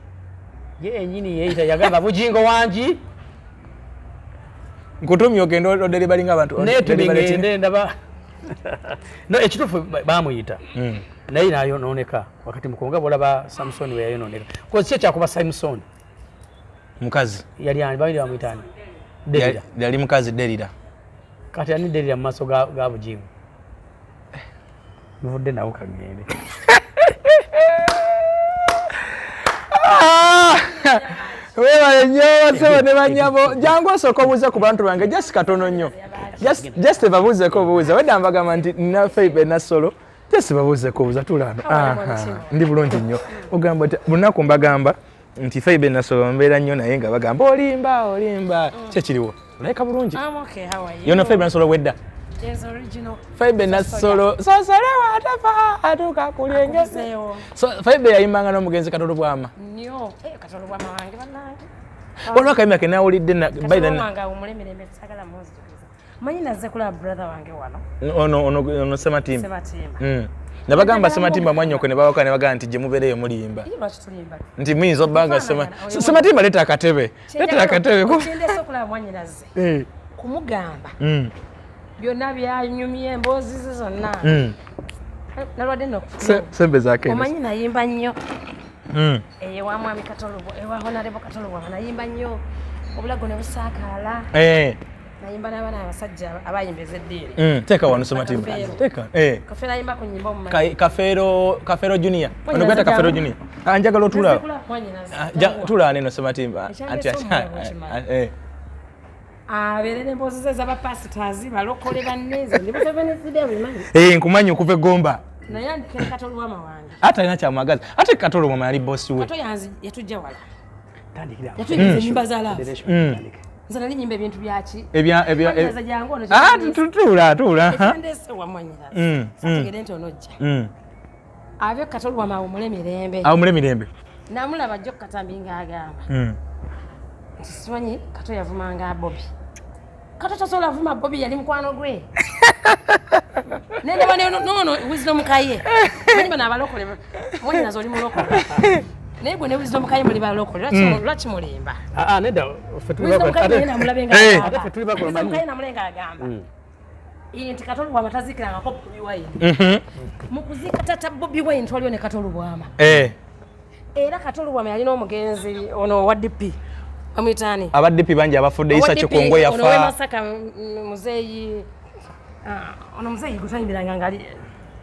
Ye yennyini yeeyita, yagamba Bugingo wangi. Nkutumye ogende odelibalinga abantu. Neetumye ngende ndaba. No, ekituufu baamuyita. Naye n'ayonooneka wakati mukonga bw'olaba Samson we yayonooneka. Kozi ki ekyakuba Samson? Mukazi. Yali ani? Babiri bamuyita ani? Derira. Yali mukazi Derira. Kati ani Derira mu maaso ga Bugingo? Nvudde nawo kagende. Weebale nnyo bassebo ne bannyabo. Jangu osooke obuuze ku bantu bange just katono nnyo. Just babuuzeeko obuuza. Wedda mbagamba nti nina Feibe Nassolo. Just babuuzeeko obuuza tuula wano. Ndi bulungi nnyo. Ogamba otya? Lunaku mbagamba nti Feibe Nassolo mbeera nnyo naye nga bagamba olimba olimba. Ki ekiriwo? Olabika bulungi. Yono Feibe Nassolo wedda. Yes, original. Feibe Nassolo. Sosole watafa atuuka kulyengeze. So Feibe yayimbanga n'omugenzi Katolo Bwama. Nnyo. Katolo Bwama wange bannange. Waliwo akayimba ke nawulidde by the Katolo wange awummule sagala munzijukiza. Manyi nazze kulaba brother wange wano. Ono Sematimba. Sematimba. Nabagamba Sematimba mwannyoko ne bawaka ne bagamba nti gye mubeereyo mulimba. Lwaki tulimba? Nti muyinza obbanga Sematimba leeta akatebe. Leeta akatebe. Kindeese okulaba mwannyinaze. Kumugamba. Byonna byanyumye emboozi ze zonna. Nalwadde nno. Sembe zaake. Omanyi nayimba nnyo. Ewa mwami Katolo, ewa Honorable Katolo nayimba nnyo. Obulago ne busaakaala. Nayimba n'abaana abasajja abayimba ez'eddiini. Teeka wano Sematimba. Teeka. Kafeero ayimba ku nnyimba omumanyi. Kafeero Junior. Ono gweta Kafeero Junior. Njagala otula. Tula neno Sematimba. Abeere n'emboozi ze ez'abapasitaazi balokole banne nze ndi Museveni bimanyi. Nkumanyi okuva e Gomba. Naye andikira Katolo Bwama wange. Ate alina kyamwagaza. Ate Katolo Bwama yali bosi we. Kato yatujja wala. Yatuyigiriza ennyimba za love. Nze nali nnyimba ebintu byaki? Ebya jangu ono. Tuula tuula. Ekyandeese wa mwannyinaze. Sategedde nti onojja. Ave Katolo Bwama awummule mirembe. Awummule mirembe. Namulaba jjo Katambi ng'agamba. Nti simanyi Kato yavumanga Bobi. Kato tasobola vuma Bobi, yali mukwano gwe. Nendaba nono Wisdom Kaye. Manyi bano abalokole, mwanyinaze oli mulokole. Naye gwe ne Wisdom Kaye muli balokole, lwaki mulimba? Ah, ah, nedda, ffe tuli Wisdom bakole. Kaye naye namulabe nga Eh. agamba. Ate ffe tuli bakole, Wisdom manyi. Kaye namulabe nga agamba. Nti Kato Lubwama taziikirangako Bobi Wine. Mu kuziika tata Bobi Wine twaliyo ne Kato Lubwama. Era Kato Lubwama yalina omugenzi ono owa DP. Bamuyita ani? Aba DP bangi abafudde. Isa Kikongwe Ono ow'e yafa. Masaka, muzeeyi, ono muzeeyi gwe twayimbiranga nga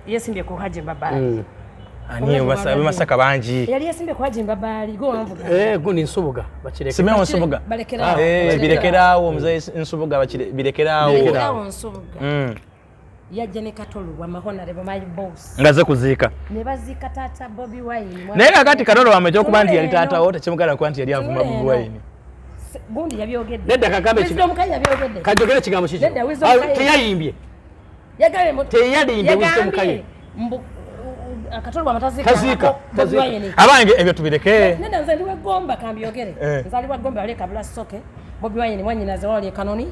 yesimbye ku Haji Mbabaali. Ani? Abemasaka bangi. Yali yesimbye ku Haji Mbabaali, gwe wanvuga. Eh, gundi Nsubuga, bakireke. Simewo Nsubuga. Balekeraawo. Birekeraawo, muzeeyi Nsubuga, birekeraawo. Birekeraawo Nsubuga. Yajja ne Kato Lubwama, honorable my boss. Nga ze kuziika. Ne baziika taata Bobi Wine. Naye kakati Kato Lubwama, ekyokuba nti yali Tunula eno. taatawo tekimugala kuba nti yali avuma Tunula Bobi eno. Wine. Gundi yabyogedde. Nedda, kagambe Wisdom Kaye yabyogedde. Kajogere ekigambo kiki? Nedda, Wisdom Ah, Kaye. teyayimbye. Yagambye Teyalimbye Wisdom Kaye. Yagambye mbu Kato Lubwama Taziika, taziika Bobi taziika. Wine. Abange, ebyo tubireke. Nedda, nze ndi w'eggomba, kambyogere. Nzaalibwa Gomba, wali e Kabula Soke. Bobi Wine mwannyinaze wali e Kanoni.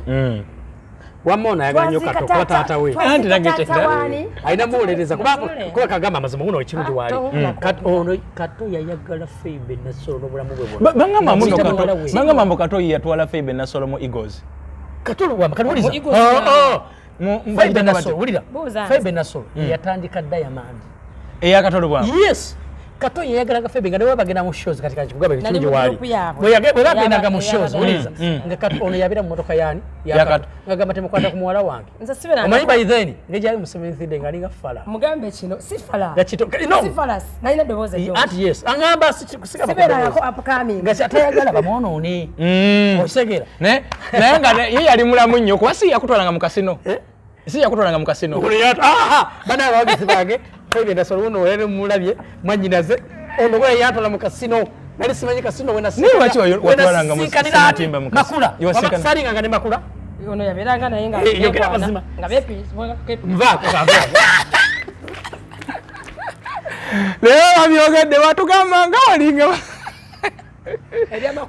Wamma ono ayagala nnyo Kato kuba taata we. Anti nange Twaziika taata waani? Alina muwolereza kuba Tunule. kuba kagamba amazima guno ekirungi Ah, waali. towulira. Ono Kato yayagala Feibe Nassolo n'obulamu bwe bwonna. Bangamba muno Kiyita Kato, muwala we. bangamba mbu Kato ye yatwala Feibe Nassolo mu Eagles. Kato Lubwama, kati wuliriza. Mu Eagles. Oh, oh. Feibe Nassolo, wulira. Buuza nze. Feibe Nassolo yatandika Diamond. Eya Kato Lubwama. Yes, Kato yayagalaga Febe nga newe bagenda mu shows. Kati kakikugambe Nali ekirungi mu waali group yaabwe. Bwe bagendaga mu shows, Ey'aba- wuliriza, nga Kato ono yabeera mu motoka yaani? Ya Kato. Ngagamba temukwata ku muwala wange. Nze sibeera Omanyi by then ngejali mu Seventh Day nga alinga fala. Mugambe kino si fala. Nga no. Si fala, nalina eddoboozi eddungi. Anti yes, aŋŋamba kusigamba ku Sibeerangako ddoboozi. upcoming. Nga atayagala bamwonoone, okitegeera? Naye nga ye yali mulamu nnyo kuba si yakutwalanga mu kasino. Si yakutwalanga mu kasino. Ono aha, bana abawagizi bange, Febe Nassolo uno era mulabye mwannyinaze ono gwe yatwala mu kasino, nali simanyi kasino. Naye lwaki watwalanga mu Sematimba mu kasino? Makula. Iwasikana- Saringanga ne Makula. Ono yabeeranga naye nga Eh, yogera beekwana, mazima. nga Nvaako, nvaako. Leero babyogedde, batugamba nga walinga.